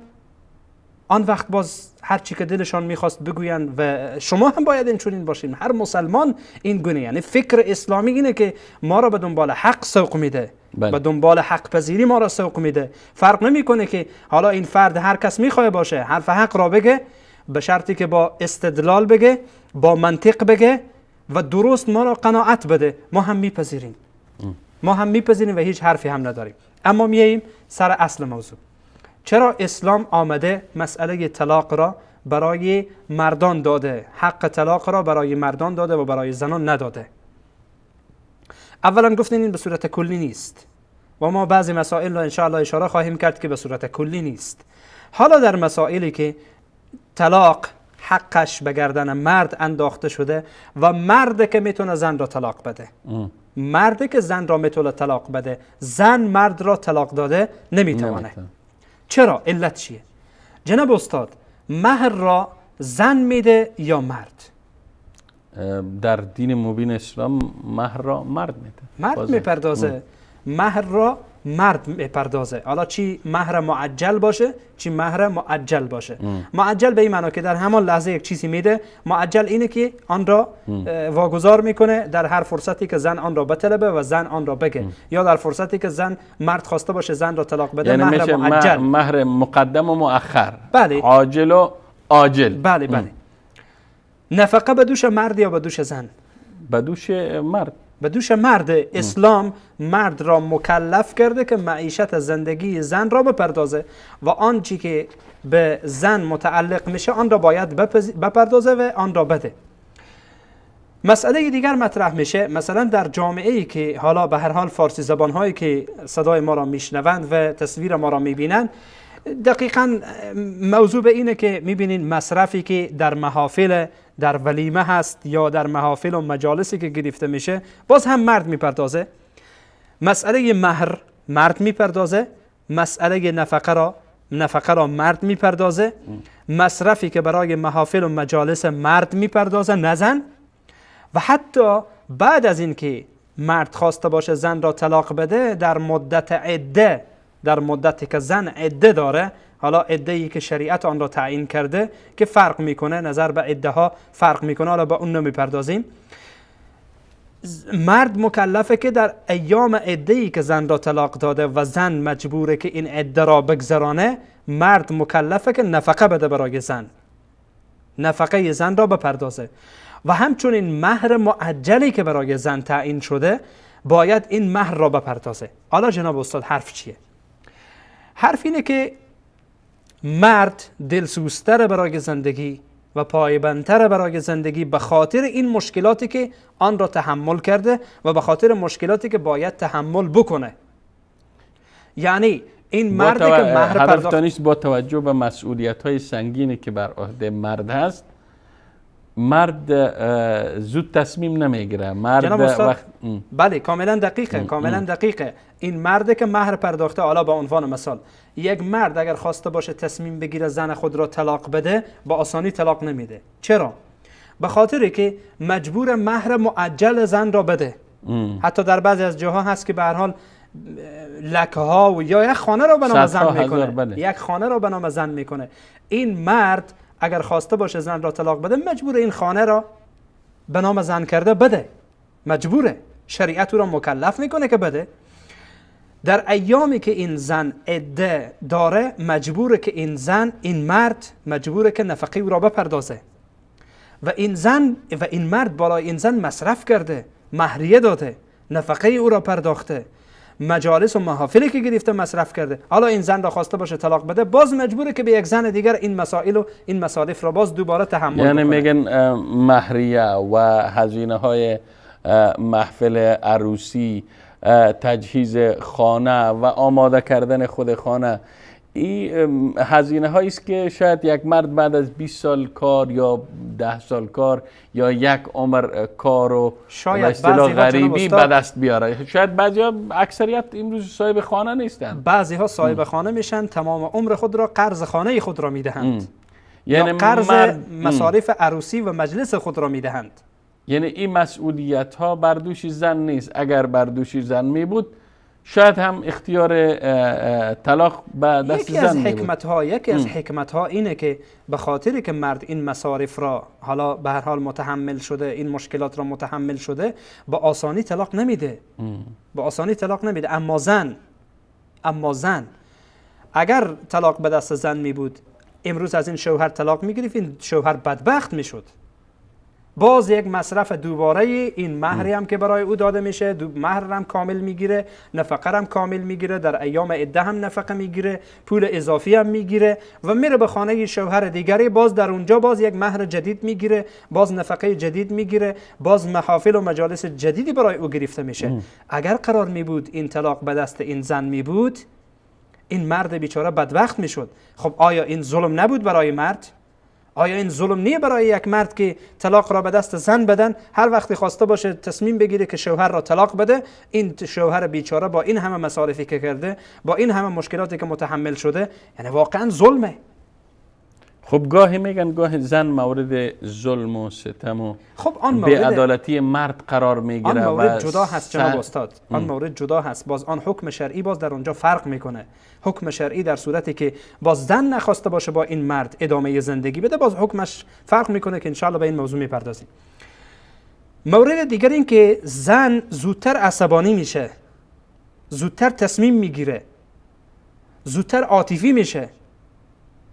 آن وقت باز هر چی که دلشان میخواست بگوین. و شما هم باید اینچنین باشین، هر مسلمان این گونه، یعنی فکر اسلامی اینه که ما را به دنبال حق سوق میده، به دنبال حق پذیری ما را سوق میده. فرق نمیکنه که حالا این فرد هر کس میخواه باشه حرف حق را بگه، به شرطی که با استدلال بگه، با منطق بگه و درست ما را قناعت بده، ما هم میپذیریم، ما هم میپذیریم و هیچ حرفی هم نداریم. اما میاییم سر اصل موضوع. چرا اسلام آمده مسئله طلاق را برای مردان داده، حق طلاق را برای مردان داده و برای زنان نداده؟ اولا گفتین این به صورت کلی نیست و ما بعضی مسائل را انشاءالله اشاره خواهیم کرد که به صورت کلی نیست. حالا در مسائلی که طلاق حقش به گردن مرد انداخته شده و مرد که میتونه زن را طلاق بده. مرد که زن را میتونه طلاق بده، زن مرد را طلاق داده نمیتونه. چرا؟ علت چیه؟ جناب استاد، مهر را زن میده یا مرد؟ در دین مبین اسلام مهر را مرد میده. مرد میپردازه. مهر را مرد میپردازه. حالا چی مهر معجل باشه، چی مهر معجل باشه. معجل به این معنا که در همان لحظه یک چیزی میده. معجل اینه که آن را واگذار میکنه در هر فرصتی که زن آن را بطلبه و زن آن را بگه، یا در فرصتی که زن مرد خواسته باشه زن را طلاق بده. یعنی مهر معجل، مهر مقدم و مؤخر. بله. عاجل و آجل. بله بله. نفقه به دوش مرد یا به دوش زن؟ به دوش مرد. به دوش مرد. اسلام مرد را مکلف کرده که معیشت زندگی زن را بپردازه و آنچه که به زن متعلق میشه آن را باید بپردازه و آن را بده. مسئله دیگر مطرح میشه، مثلا در جامعه ای که حالا به هر حال فارسی زبان هایی که صدای ما را میشنوند و تصویر ما را میبینند، دقیقا موضوع به اینه که میبینین مصرفی که در محافل، در ولیمه هست یا در محافل و مجالسی که گرفته میشه، باز هم مرد میپردازه. مسئله مهر مرد میپردازه، مسئله نفقه را مرد میپردازه، مصرفی که برای محافل و مجالس مرد میپردازه نه زن. و حتی بعد از اینکه مرد خواسته باشه زن را طلاق بده، در مدت عده، در مدتی که زن عده داره، حالا عده ای که شریعت آن را تعیین کرده که فرق میکنه، نظر به عده ها فرق میکنه، حالا با اون نمیپردازیم، مرد مکلفه که در ایام عده ای که زن را طلاق داده و زن مجبوره که این عده را بگذرانه، مرد مکلفه که نفقه بده برای زن، نفقه زن را بپردازه. و همچنین مهر معجلی که برای زن تعیین شده باید این مهر را بپردازه. حالا جناب استاد حرف چیه؟ حرف اینه که مرد دلسوزتر برای زندگی و پایبندتر برای زندگی به خاطر این مشکلاتی که آن را تحمل کرده و به خاطر مشکلاتی که باید تحمل بکنه. یعنی این مردی که مهر پرداخت نیست، با توجه به مسئولیت‌های سنگینی که بر عهده مرد هست، مرد زود تصمیم نمیگیره. مرد وقت بله کاملا دقیقه، کاملا دقیقه. این مرد که مهر پرداخته، حالا به عنوان مثال یک مرد اگر خواسته باشه تصمیم بگیره زن خود را طلاق بده، با آسانی طلاق نمیده. چرا؟ به خاطر که مجبور مهر معجل زن را بده. حتی در بعضی از جاها هست که به هر حال لکه ها و یا یک خانه را به نام زن میکنه. بله. یک خانه را به نام زن میکنه. این مرد اگر خواسته باشه زن را طلاق بده، مجبور این خانه را به نام زن کرده بده، مجبوره، شریعت او را مکلف میکنه که بده. در ایامی که این زن عده داره، مجبوره که این زن، این مرد مجبوره که نفقه او را بپردازه و این زن و این مرد بالای این زن مصرف کرده، مهریه داده، نفقه او را پرداخته، مجالس و محافلی که گرفته مصرف کرده. حالا این زن را خواسته باشه طلاق بده، باز مجبوره که به یک زن دیگر این مسائل و این مصارف را باز دوباره تحمل کنه. یعنی میگن مهریه و هزینه های محفل عروسی، تجهیز خانه و آماده کردن خود خانه، این هزینه هایی است که شاید یک مرد بعد از 20 سال کار یا 10 سال کار یا یک عمر کار و شاید اصطلاح غریبی به دست بیاره. شاید بعضی ها، اکثریت امروز صاحب خانه نیستند، بعضی ها صاحب خانه میشن، تمام عمر خود را قرض خانه خود را میدهند، یعنی قرض مصارف عروسی و مجلس خود را میدهند. یعنی این مسئولیت ها بر دوش زن نیست. اگر بر دوش زن می بود، شاید هم اختیار طلاق به دست زن می بود. یکی از حکمت ها اینه که به خاطری که مرد این مصارف را حالا به هر حال متحمل شده، این مشکلات را متحمل شده، با آسانی طلاق نمیده. با آسانی طلاق نمیده. اما زن اگر طلاق به دست زن می بود، امروز از این شوهر طلاق می گرفت، این شوهر بدبخت می شد. باز یک مصرف دوباره این مهری هم که برای او داده میشه، مهر هم کامل میگیره، نفقه هم کامل میگیره، در ایام عده هم نفقه میگیره، پول اضافی هم میگیره و میره به خانه شوهر دیگری، باز در اونجا باز یک مهر جدید میگیره، باز نفقه جدید میگیره، باز محافل و مجالس جدیدی برای او گرفته میشه. اگر قرار میبود این طلاق به دست این زن میبود، این مرد بیچاره بدبخت میشد. خب آیا این ظلم نبود برای مرد؟ آیا این ظلم نیه برای یک مرد که طلاق را به دست زن بدن؟ هر وقتی خواسته باشه تصمیم بگیره که شوهر را طلاق بده، این شوهر بیچاره با این همه مصارفی که کرده، با این همه مشکلاتی که متحمل شده، یعنی واقعا ظلمه. خب گاهی میگن گاهی زن مورد ظلم و ستم و خب آن مورد بی‌عدالتی مرد قرار میگیره. آن مورد جدا هست جناب استاد، آن مورد جدا هست. باز آن حکم شرعی باز در اونجا فرق میکنه. حکم شرعی در صورتی که باز زن نخواسته باشه با این مرد ادامه زندگی بده، باز حکمش فرق میکنه که انشاءالله به این موضوع میپردازیم. مورد دیگر این که زن زودتر عصبانی میشه، زودتر تصمیم میگیره، زودتر عاطفی میشه.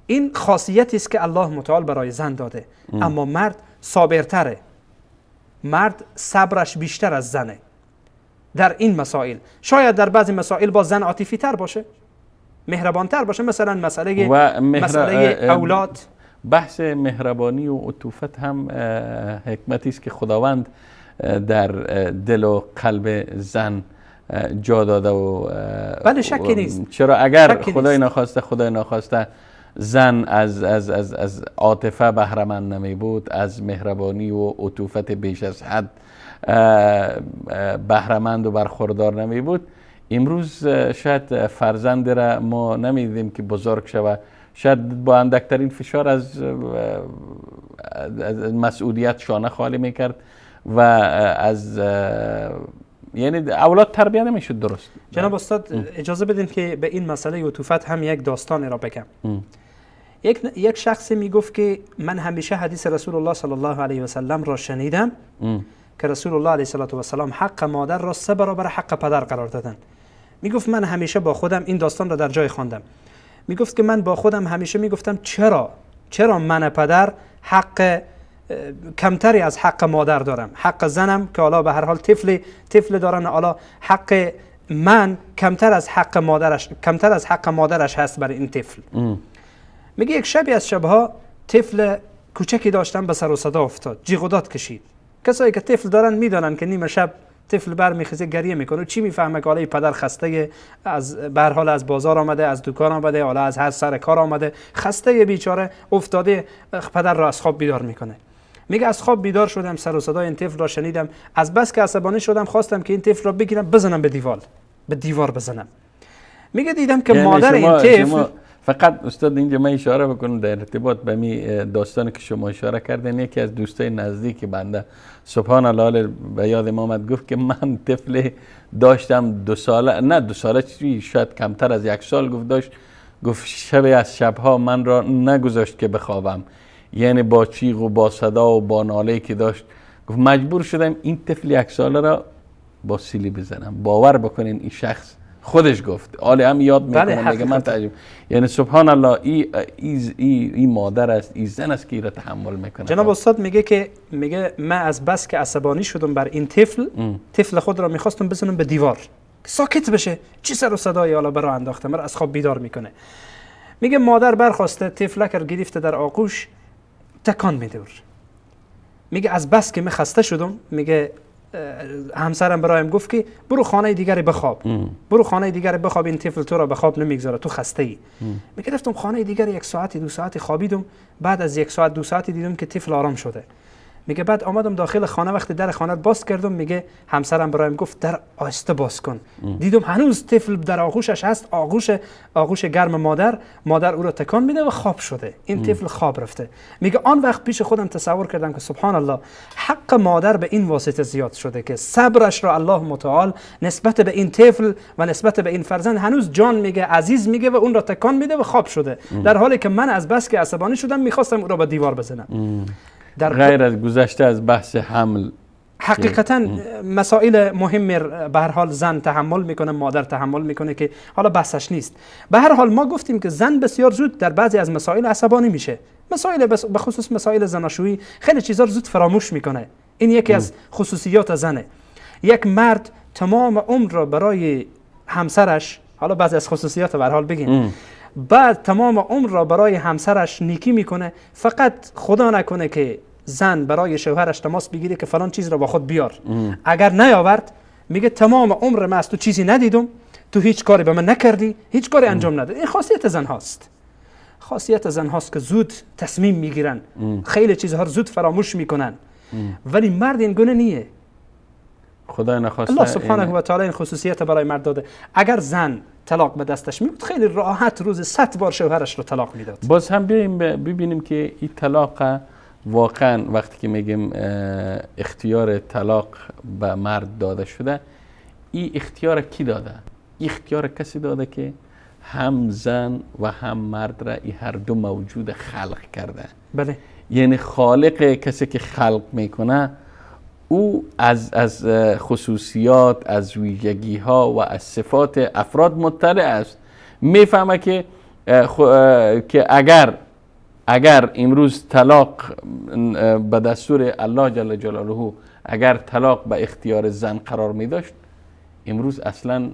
این خاصیتی است که الله متعال برای زن داده. اما مرد صابرتره، مرد صبرش بیشتر از زنه در این مسائل. شاید در بعضی مسائل با زن عاطفی تر باشه، مهربانتر باشه، مثلا مسئله اولاد. بحث مهربانی و عطوفت هم حکمتی است که خداوند در دل و قلب زن جا داده و بله شکی نیست. چرا اگر خدای ناخواسته زن از از از از عاطفه بهره مند نمی بود، از مهربانی و عطوفت بیش از حد بهره مند و برخوردار نمی بود، امروز شاید فرزند را ما نمیدیدیم که بزرگ شود، شاید با اندکترین فشار از مسئولیت شانه خالی میکرد و از یعنی اولاد تربیه نمیشد درست. جناب استاد اجازه بدین که به این مسئله عطوفت هم یک داستان را بگم. یک شخصی میگفت که من همیشه حدیث رسول الله صلی الله علیه و سلم را شنیدم که رسول الله علیه و سلم حق مادر را 3 برابر حق پدر قرار دادن. میگفت من همیشه با خودم این داستان را در جای خواندم. میگفت که من با خودم همیشه میگفتم چرا من پدر حق کمتری از حق مادر دارم، حق زنم که حالا به هر حال طفل دارن، حالا حق من کمتر از حق مادرش، کمتر از حق مادرش هست برای این طفل. میگه یک شبی از شبها طفل کوچکی داشتم به سر و صدا افتاد، جیغ و داد کشید. کسایی که طفل دارن میدانن که نیمه شب طفل برمیخیزه گریه میکنه، چی میفهمه که حالا پدر خسته، از به هر حال از بازار آمده، از دکان آمده، حالا از هر سر کار آمده، خسته بیچاره افتاده، پدر را از خواب بیدار میکنه. میگه از خواب بیدار شدم، سر و صدای این طفل را شنیدم، از بس که عصبانی شدم خواستم که این طفل را بگیرم بزنم به دیوار، به دیوار بزنم. میگه دیدم که مادر این طفل فقط استاد اینجا من اشاره بکنم در ارتباط به می داستانی که شما اشاره کردین، یکی از دوستای نزدیک بنده سبحان الله به یاد ما آمد، گفت که من طفل داشتم 2 ساله، نه 2 ساله چی، شاید کمتر از 1 سال، گفت داشت، گفت شب از شبها من را نگذاشت که بخوابم، یعنی با چیغ و با صدا و با ناله که داشت، گفت مجبور شدم این طفل 1 ساله را با سیلی بزنم. باور بکنین این شخص خودش گفت، حالا هم یاد میکنم، میگه من تعجب، یعنی سبحان الله ای ای ای, ای مادر است، ای زن است که ای را تحمل میکنه. جناب استاد میگه که میگه من از بس که عصبانی شدم بر این طفل، طفل خود را میخواستم بزنم به دیوار ساکت بشه، چی سر و صدای حالا برا انداخته، مرا از خواب بیدار میکنه. میگه مادر برخواسته طفلک را گرفته در آغوش تکان میده. میگه از بس که من خسته شدم، میگه همسرم برایم گفت که برو خانه دیگری بخواب، برو خانه دیگری بخواب، این طفل تو را به خواب نمیگذاره، تو خسته ای. میگه رفتم خانه دیگری 1 ساعتی 2 ساعتی خوابیدم، بعد از 1 ساعت 2 ساعتی دیدم که طفل آرام شده. میگه بعد آمدم داخل خانه، وقتی در خانه باز کردم، میگه همسرم برایم گفت در آهسته باز کن. دیدم هنوز طفل در آغوشش هست، آغوش گرم مادر، مادر او را تکان میده و خواب شده، این طفل خواب رفته. میگه آن وقت پیش خودم تصور کردم که سبحان الله، حق مادر به این واسطه زیاد شده که صبرش را الله متعال نسبت به این طفل و نسبت به این فرزند هنوز جان میگه، عزیز میگه و اون را تکان میده و خواب شده، در حالی که من از بس که عصبانی شدم میخواستم او را به دیوار بزنم. در غیر از گذشته از بحث حمل، حقیقتا مسائل مهم به هر حال زن تحمل میکنه، مادر تحمل میکنه که حالا بحثش نیست. به هر حال ما گفتیم که زن بسیار زود در بعضی از مسائل عصبانی میشه، مسائل به خصوص مسائل زناشویی خیلی چیزا رو زود فراموش میکنه. این یکی از خصوصیات زنه. یک مرد تمام عمر را برای همسرش، حالا بعضی از خصوصیات به هر حال بگیم، بعد تمام عمر را برای همسرش نیکی میکنه، فقط خدا نکنه که زن برای شوهرش تماس بگیره که فلان چیز را با خود بیار، اگر نیاورد میگه تمام عمر من از تو چیزی ندیدم، تو هیچ کاری به من نکردی، هیچ کاری انجام ندادی. این خاصیت زن هاست. خاصیت زن هاست که زود تصمیم میگیرن، خیلی چیزها رو زود فراموش میکنن. ولی مرد این گونه نیه. خدا نخواسته الله سبحانه و تعالی این خصوصیت برای مرد داده. اگر زن طلاق به دستش می بود خیلی راحت روز 100 بار شوهرش رو طلاق میداد. باز هم بیایم ببینیم که این طلاق واقعا وقتی که میگیم اختیار طلاق به مرد داده شده، این اختیار کی داده؟ اختیار کسی داده که هم زن و هم مرد را این هر دو موجود خلق کرده. بله. یعنی خالق، کسی که خلق میکنه او از خصوصیات، از ویژگی ها و از صفات افراد مطلع است. میفهمه که اگر امروز طلاق به دستور الله جل جلاله، اگر طلاق به اختیار زن قرار می داشت، امروز اصلا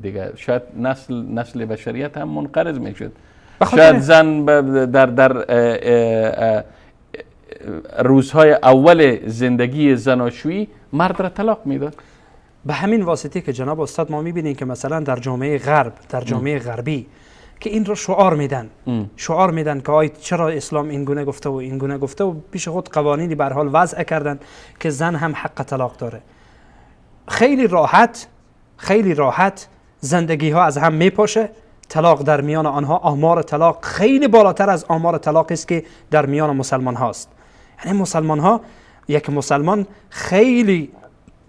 دیگه شاید نسل بشریت هم منقرض می شد. شاید زن در روزهای اول زندگی زناشویی مرد را طلاق میداد. به همین واسطه که جناب استاد ما میبینیم که مثلا در جامعه غرب، در جامعه غربی که این رو شعار میدن، شعار میدن که آی چرا اسلام این گونه گفته و این گونه گفته و پیش خود قوانینی به هر حال وضع کردن که زن هم حق طلاق داره. خیلی راحت، خیلی راحت زندگی ها از هم میپاشه. طلاق در میان آنها، آمار طلاق خیلی بالاتر از آمار طلاقی است که در میان مسلمان هاست. یعنی مسلمان ها، یک مسلمان خیلی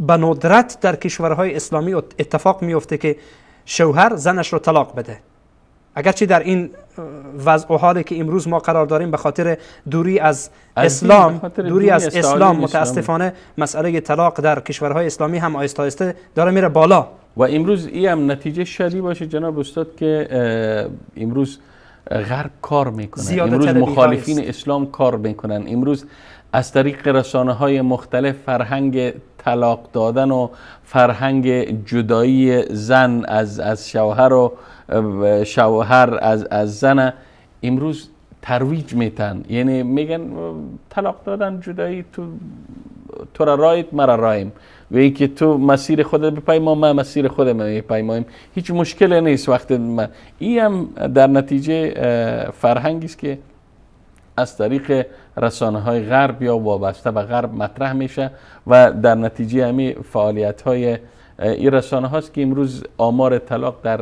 به ندرت در کشورهای اسلامی اتفاق میفته که شوهر زنش رو طلاق بده. اگرچه در این وضع و حالی که امروز ما قرار داریم به خاطر دوری از اسلام، دوری از اسلام متاسفانه مسئله طلاق در کشورهای اسلامی هم آهسته آهسته داره میره بالا. و امروز این هم نتیجه شدی باشه جناب استاد که امروز غرب کار میکنه، امروز مخالفین اسلام کار میکنن، امروز از طریق رسانه های مختلف فرهنگ طلاق دادن و فرهنگ جدایی زن از شوهر و شوهر از زن امروز ترویج میتن. یعنی میگن طلاق دادن، جدایی، تو را رایت مرا رایم، و اینکه تو مسیر خودت بپیما، ما مسیر خودم میپیمایم، هیچ مشکل نیست. وقت ما این هم در نتیجه فرهنگی است که از طریق رسانه های غرب یا وابسته به غرب مطرح میشه و در نتیجه همین فعالیت های این رسانه هاست که امروز آمار طلاق در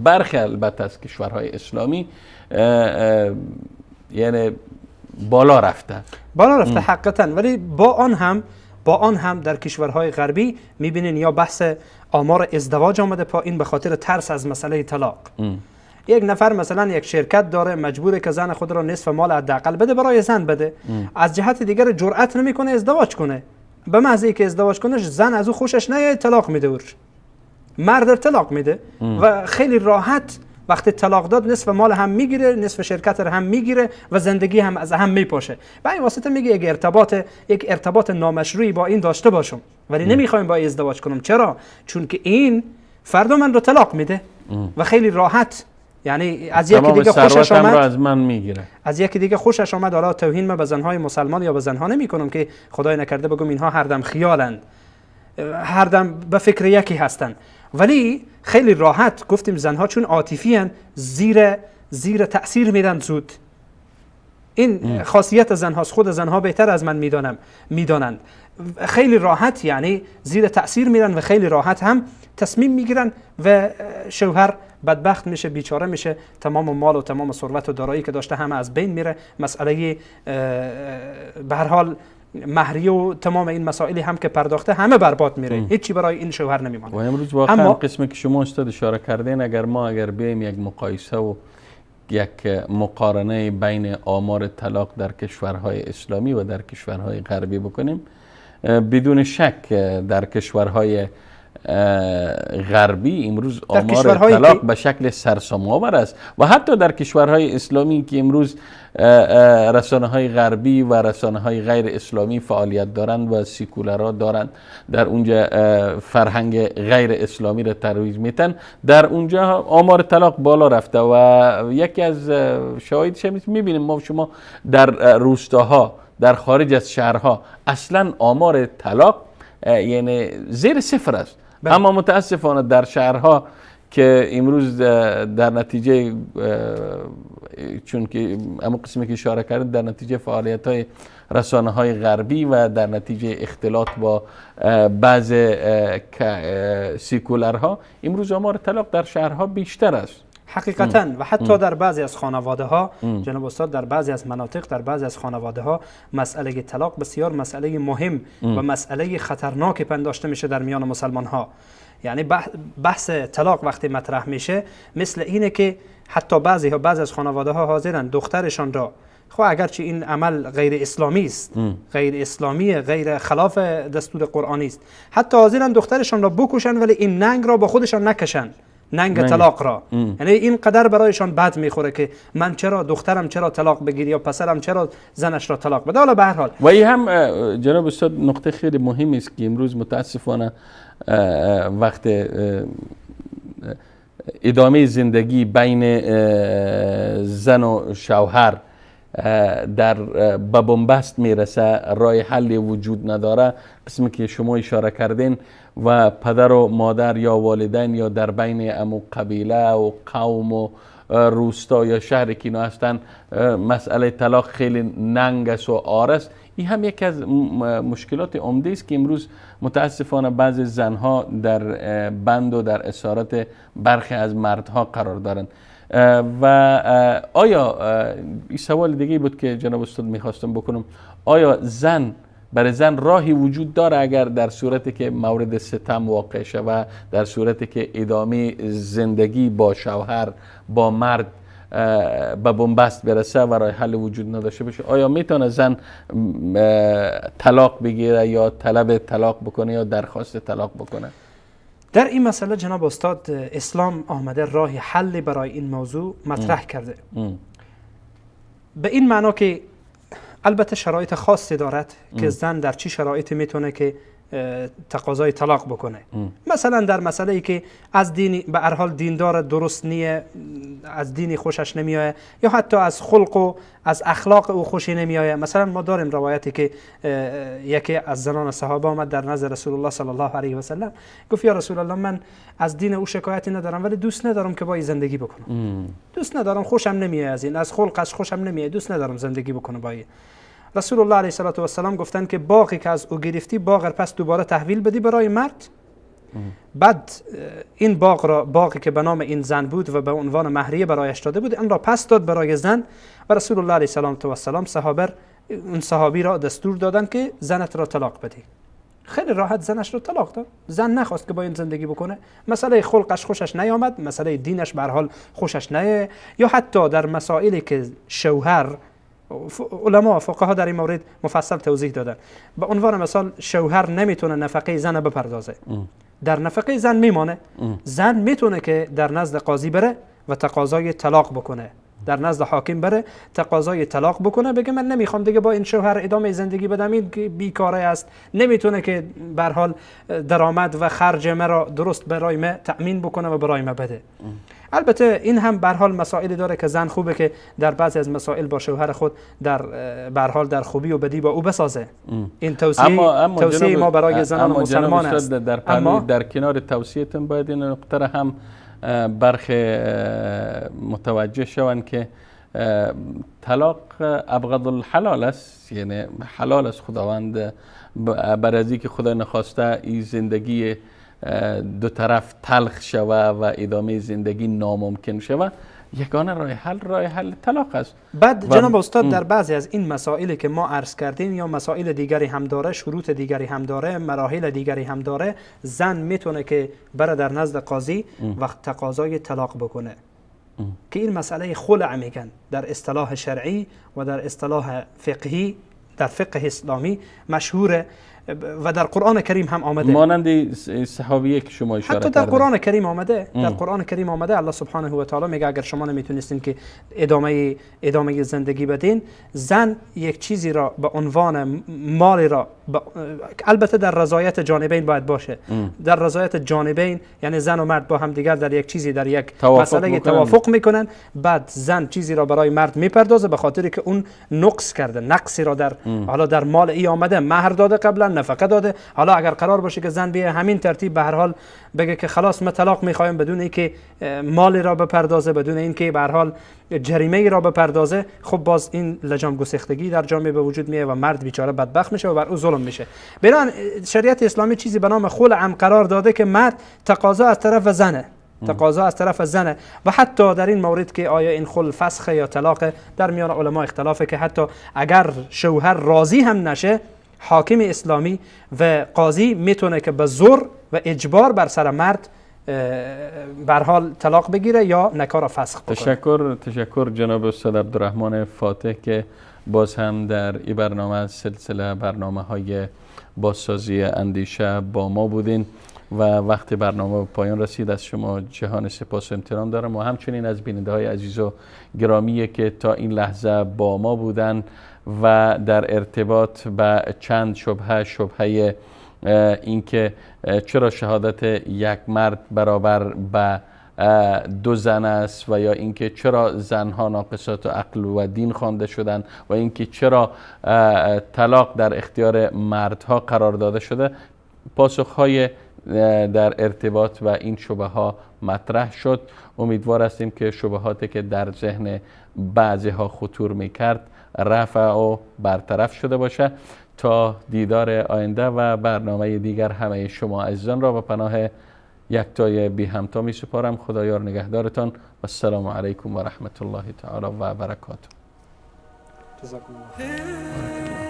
برخی البته از کشورهای اسلامی یعنی بالا رفته، بالا رفته حقیقتا. ولی با آن هم در کشورهای غربی میبینین یا بحث آمار ازدواج آمده پایین به خاطر ترس از مسئله طلاق. یک نفر مثلا یک شرکت داره، مجبوره که زن خود را نصف مال حداقل بده، برای زن بده. از جهت دیگر جرأت نمیکنه ازدواج کنه. به محض اینکه ازدواج کنه زن از او خوشش نیاد طلاق میده، اورش مرد طلاق میده و خیلی راحت وقتی طلاق داد نصف مال هم میگیره، نصف شرکت رو هم میگیره و زندگی هم از هم میپاشه. به این واسطه میگه یک ارتباط نامشروعی با این داشته باشم ولی نمیخوایم با ازدواج کنم. چرا؟ چون که این فردا من رو طلاق میده و خیلی راحت، یعنی از یکی دیگه خوشش آمد از من میگیره، از یکی دیگه خوشش آمد. حالا توهین من به زنهای مسلمان یا به زنها نمیکنم که خدای نکرده بگم اینها هر دم خیالند، هر دم به فکر یکی هستند، ولی خیلی راحت گفتیم زنها چون عاطفی هن زیر تأثیر میدن زود. این خاصیت زنهاست، خود زنها بهتر از من میدانند. خیلی راحت یعنی زیر تأثیر میرن و خیلی راحت هم تصمیم میگیرن و شوهر بدبخت میشه، بیچاره میشه، تمام مال و تمام ثروت و دارایی که داشته همه از بین میره. مسئله به هر حال مهریه و تمام این مسائلی هم که پرداخته همه برباد میره، هیچی برای این شوهر نمیمانه. و امروز واقعا قسمی که شما استاد اشاره کردین، اگر بیایم یک مقایسه و یک مقارنه بین آمار طلاق در کشورهای اسلامی و در کشورهای غربی بکنیم، بدون شک در کشورهای غربی امروز آمار طلاق به شکل سرسام‌آور است و حتی در کشورهای اسلامی که امروز رسانه‌های غربی و رسانه‌های غیر اسلامی فعالیت دارند و سیکولرها دارند، در اونجا فرهنگ غیر اسلامی را ترویج میتن، در اونجا آمار طلاق بالا رفته و یکی از شواهدش هم میبینیم ما شما در روستاها، در خارج از شهرها اصلا آمار طلاق یعنی زیر صفر است. اما متاسفانه در شهرها که امروز در نتیجه، چون که همون قسمی که اشاره کردن، در نتیجه فعالیت های رسانه های غربی و در نتیجه اختلاط با بعض سیکولرها، امروز آمار طلاق در شهرها بیشتر است حقیقتا. و حتی در بعضی از خانواده ها جناب استاد، در بعضی از مناطق، در بعضی از خانواده ها مسئله طلاق بسیار مسئله مهم و مسئله خطرناک پنداشته میشه در میان مسلمان ها. یعنی بحث طلاق وقتی مطرح میشه مثل اینه که حتی بعضی از خانواده ها حاضرن دخترشان را، خب اگرچه این عمل غیر اسلامی است، غیر اسلامی، غیر خلاف دستور قرآنی است، حتی حاضرن دخترشان را بکشن ولی این ننگ را با خودشان نکشن، ننگ طلاق را. یعنی این قدر برایشان بد میخوره که من چرا دخترم چرا طلاق بگیری یا پسرم چرا زنش را طلاق بده. حالا به هر حال و این هم جناب استاد نقطه خیلی مهمی است که امروز متاسفانه وقت ادامه زندگی بین زن و شوهر در به بنبست میرسه، راه حل وجود نداره، قسمی که شما اشاره کردین، و پدر و مادر یا والدین یا در بین امو قبیله و قوم و روستا یا شهر که اینا هستن، مسئله طلاق خیلی ننگ است و عار است. این هم یکی از مشکلات عمده است که امروز متاسفانه بعضی زنها در بند و در اسارت برخی از مردها قرار دارند. و آیا این سوال دیگه بود که جناب استاد میخواستم بکنم، آیا زن، برای زن راهی وجود داره اگر در صورتی که مورد ستم واقع شود، در صورتی که ادامه زندگی با شوهر با مرد به بنبست برسه و راه حل وجود نداشته باشه، آیا میتونه زن طلاق بگیره یا طلب طلاق بکنه یا درخواست طلاق بکنه؟ در این مسئله جناب استاد، اسلام آمده راه حل برای این موضوع مطرح کرده. به این معنا که البته شرایط خاصی دارد که زن در چی شرایطی میتونه که تقاضای طلاق بکنه. مثلا در مسئله ای که از دینی به هر حال دیندار درست نیه، از دینی خوشش نمیآید، یا حتی از خلق و از اخلاق او خوشی نمیآید. مثلا ما داریم روایتی که یکی از زنان صحابه آمد در نزد رسول الله صلی الله علیه و سلم، گفت یا رسول الله من از دین او شکایتی ندارم ولی دوست ندارم که با این زندگی بکنم، دوست ندارم، خوشم نمیآید از این، از خلقش خوشم نمیآید، دوست ندارم زندگی بکنم با این. رسول الله علیه الصلاة والسلام گفتند که باغی که از او گرفتی باغ پس دوباره تحویل بدی برای مرد. بعد این باغ را، باغی که به نام این زن بود و به عنوان مهریه برایش داده بود، این را پس داد برای زن. و رسول الله علیه الصلاة والسلام صحابه، اون صحابی را دستور دادند که زنت را طلاق بدی. خیلی راحت زنش را طلاق داد. زن نخواست که با این زندگی بکنه، مسئله خلقش خوشش نیامد، مسئله دینش به هر حال خوشش نیامد، یا حتی در مسائلی که شوهر، علما فقها در این مورد مفصل توضیح دادن، به عنوان مثال شوهر نمیتونه نفقه زن بپردازه، در نفقه زن میمانه. زن میتونه که در نزد قاضی بره و تقاضای طلاق بکنه، در نزد حاکم بره تقاضای طلاق بکنه، بگه من نمیخوام دیگه با این شوهر ادامه زندگی بدم، این بیکاره است، نمیتونه که به هر حال درآمد و خرج مرا درست برای من تأمین بکنه و برای من بده. البته این هم به هر حال مسائلی داره که زن خوبه که در بعضی از مسائل با شوهر خود در به هر حال در خوبی و بدی با او بسازه. این توصیه اما توصیه ما برای زنان مسلمان است. در کنار توصیهتون باید این نقطه را هم برخی متوجه شوند که طلاق ابغض الحلال است، یعنی حلال است. خداوند بر از اینکه خدا نخواسته این زندگی دو طرف تلخ شوه و ادامه زندگی ناممکن شوه، یگانه راه حل طلاق است. بعد جناب استاد در بعضی از این مسائلی که ما عرض کردیم یا مسائل دیگری هم داره، شروط دیگری هم داره، مراحل دیگری هم داره، زن میتونه که بره در نزد قاضی و تقاضای طلاق بکنه که این مسئله خلع میگن در اصطلاح شرعی و در اصطلاح فقهی، در فقه اسلامی مشهوره و در قرآن کریم هم آمده، مانند صحابیه که شما اشاره حتی در قرآن کریم آمده. در قرآن کریم آمده الله سبحانه و تعالی میگه اگر شما نمیتونستین که ادامه زندگی بدین، زن یک چیزی را به عنوان مال را البته در رضایت جانبین باید باشه. در رضایت جانبین یعنی زن و مرد با هم دیگر در یک چیزی، در یک مسئله توافق میکنن، بعد زن چیزی را برای مرد میپردازه به خاطر که اون نقص کرده، نقصی را در حالا در مال ای آمده، مهر داده، قبلا نفقه داده. حالا اگر قرار باشه که زن بیه همین ترتیب به هر حال بگه که خلاص ما طلاق میخوایم، بدون اینکه مال را بپردازه، بدون اینکه به هر حال جریمه ای را بپردازه، خب باز این لجام گسیختگی در جامعه به وجود میاد و مرد بیچاره بدبخت میشه و بر او ظلم میشه. بنابراین شریعت اسلامی چیزی به نام خلع هم قرار داده که مرد تقاضا از طرف زنه، تقاضا از طرف زنه. و حتی در این مورد که آیا این خلع فسخ یا طلاق، در میان علما اختلافه که حتی اگر شوهر راضی هم نشه، حاکم اسلامی و قاضی میتونه که به زور و اجبار بر سر مرد به هر حال طلاق بگیره یا نکاح را فسخ بکنه. تشکر جناب استاد عبدالرحمن فاتح که باز هم در این برنامه، سلسله برنامه های بازسازی اندیشه با ما بودین و وقت برنامه به پایان رسید. از شما جهان سپاس و امتنان دارم و همچنین از بیننده های عزیز و گرامی که تا این لحظه با ما بودن و در ارتباط با چند شبهه اینکه چرا شهادت یک مرد برابر به دو زن است و یا اینکه چرا زنها ناقصات عقل و دین خوانده شدند و اینکه چرا طلاق در اختیار مردها قرار داده شده، پاسخهای در ارتباط و این شبه ها مطرح شد. امیدوار هستیم که شبهاتی که در ذهن بعضی ها خطور میکرد رفع و برطرف شده باشه. تا دیدار آینده و برنامه دیگر، همه شما عزیزان را به پناه یکتای بی همتا می سپارم. خدایار نگهدارتان و السلام علیکم و رحمت الله تعالی و برکاته. جزاکم الله.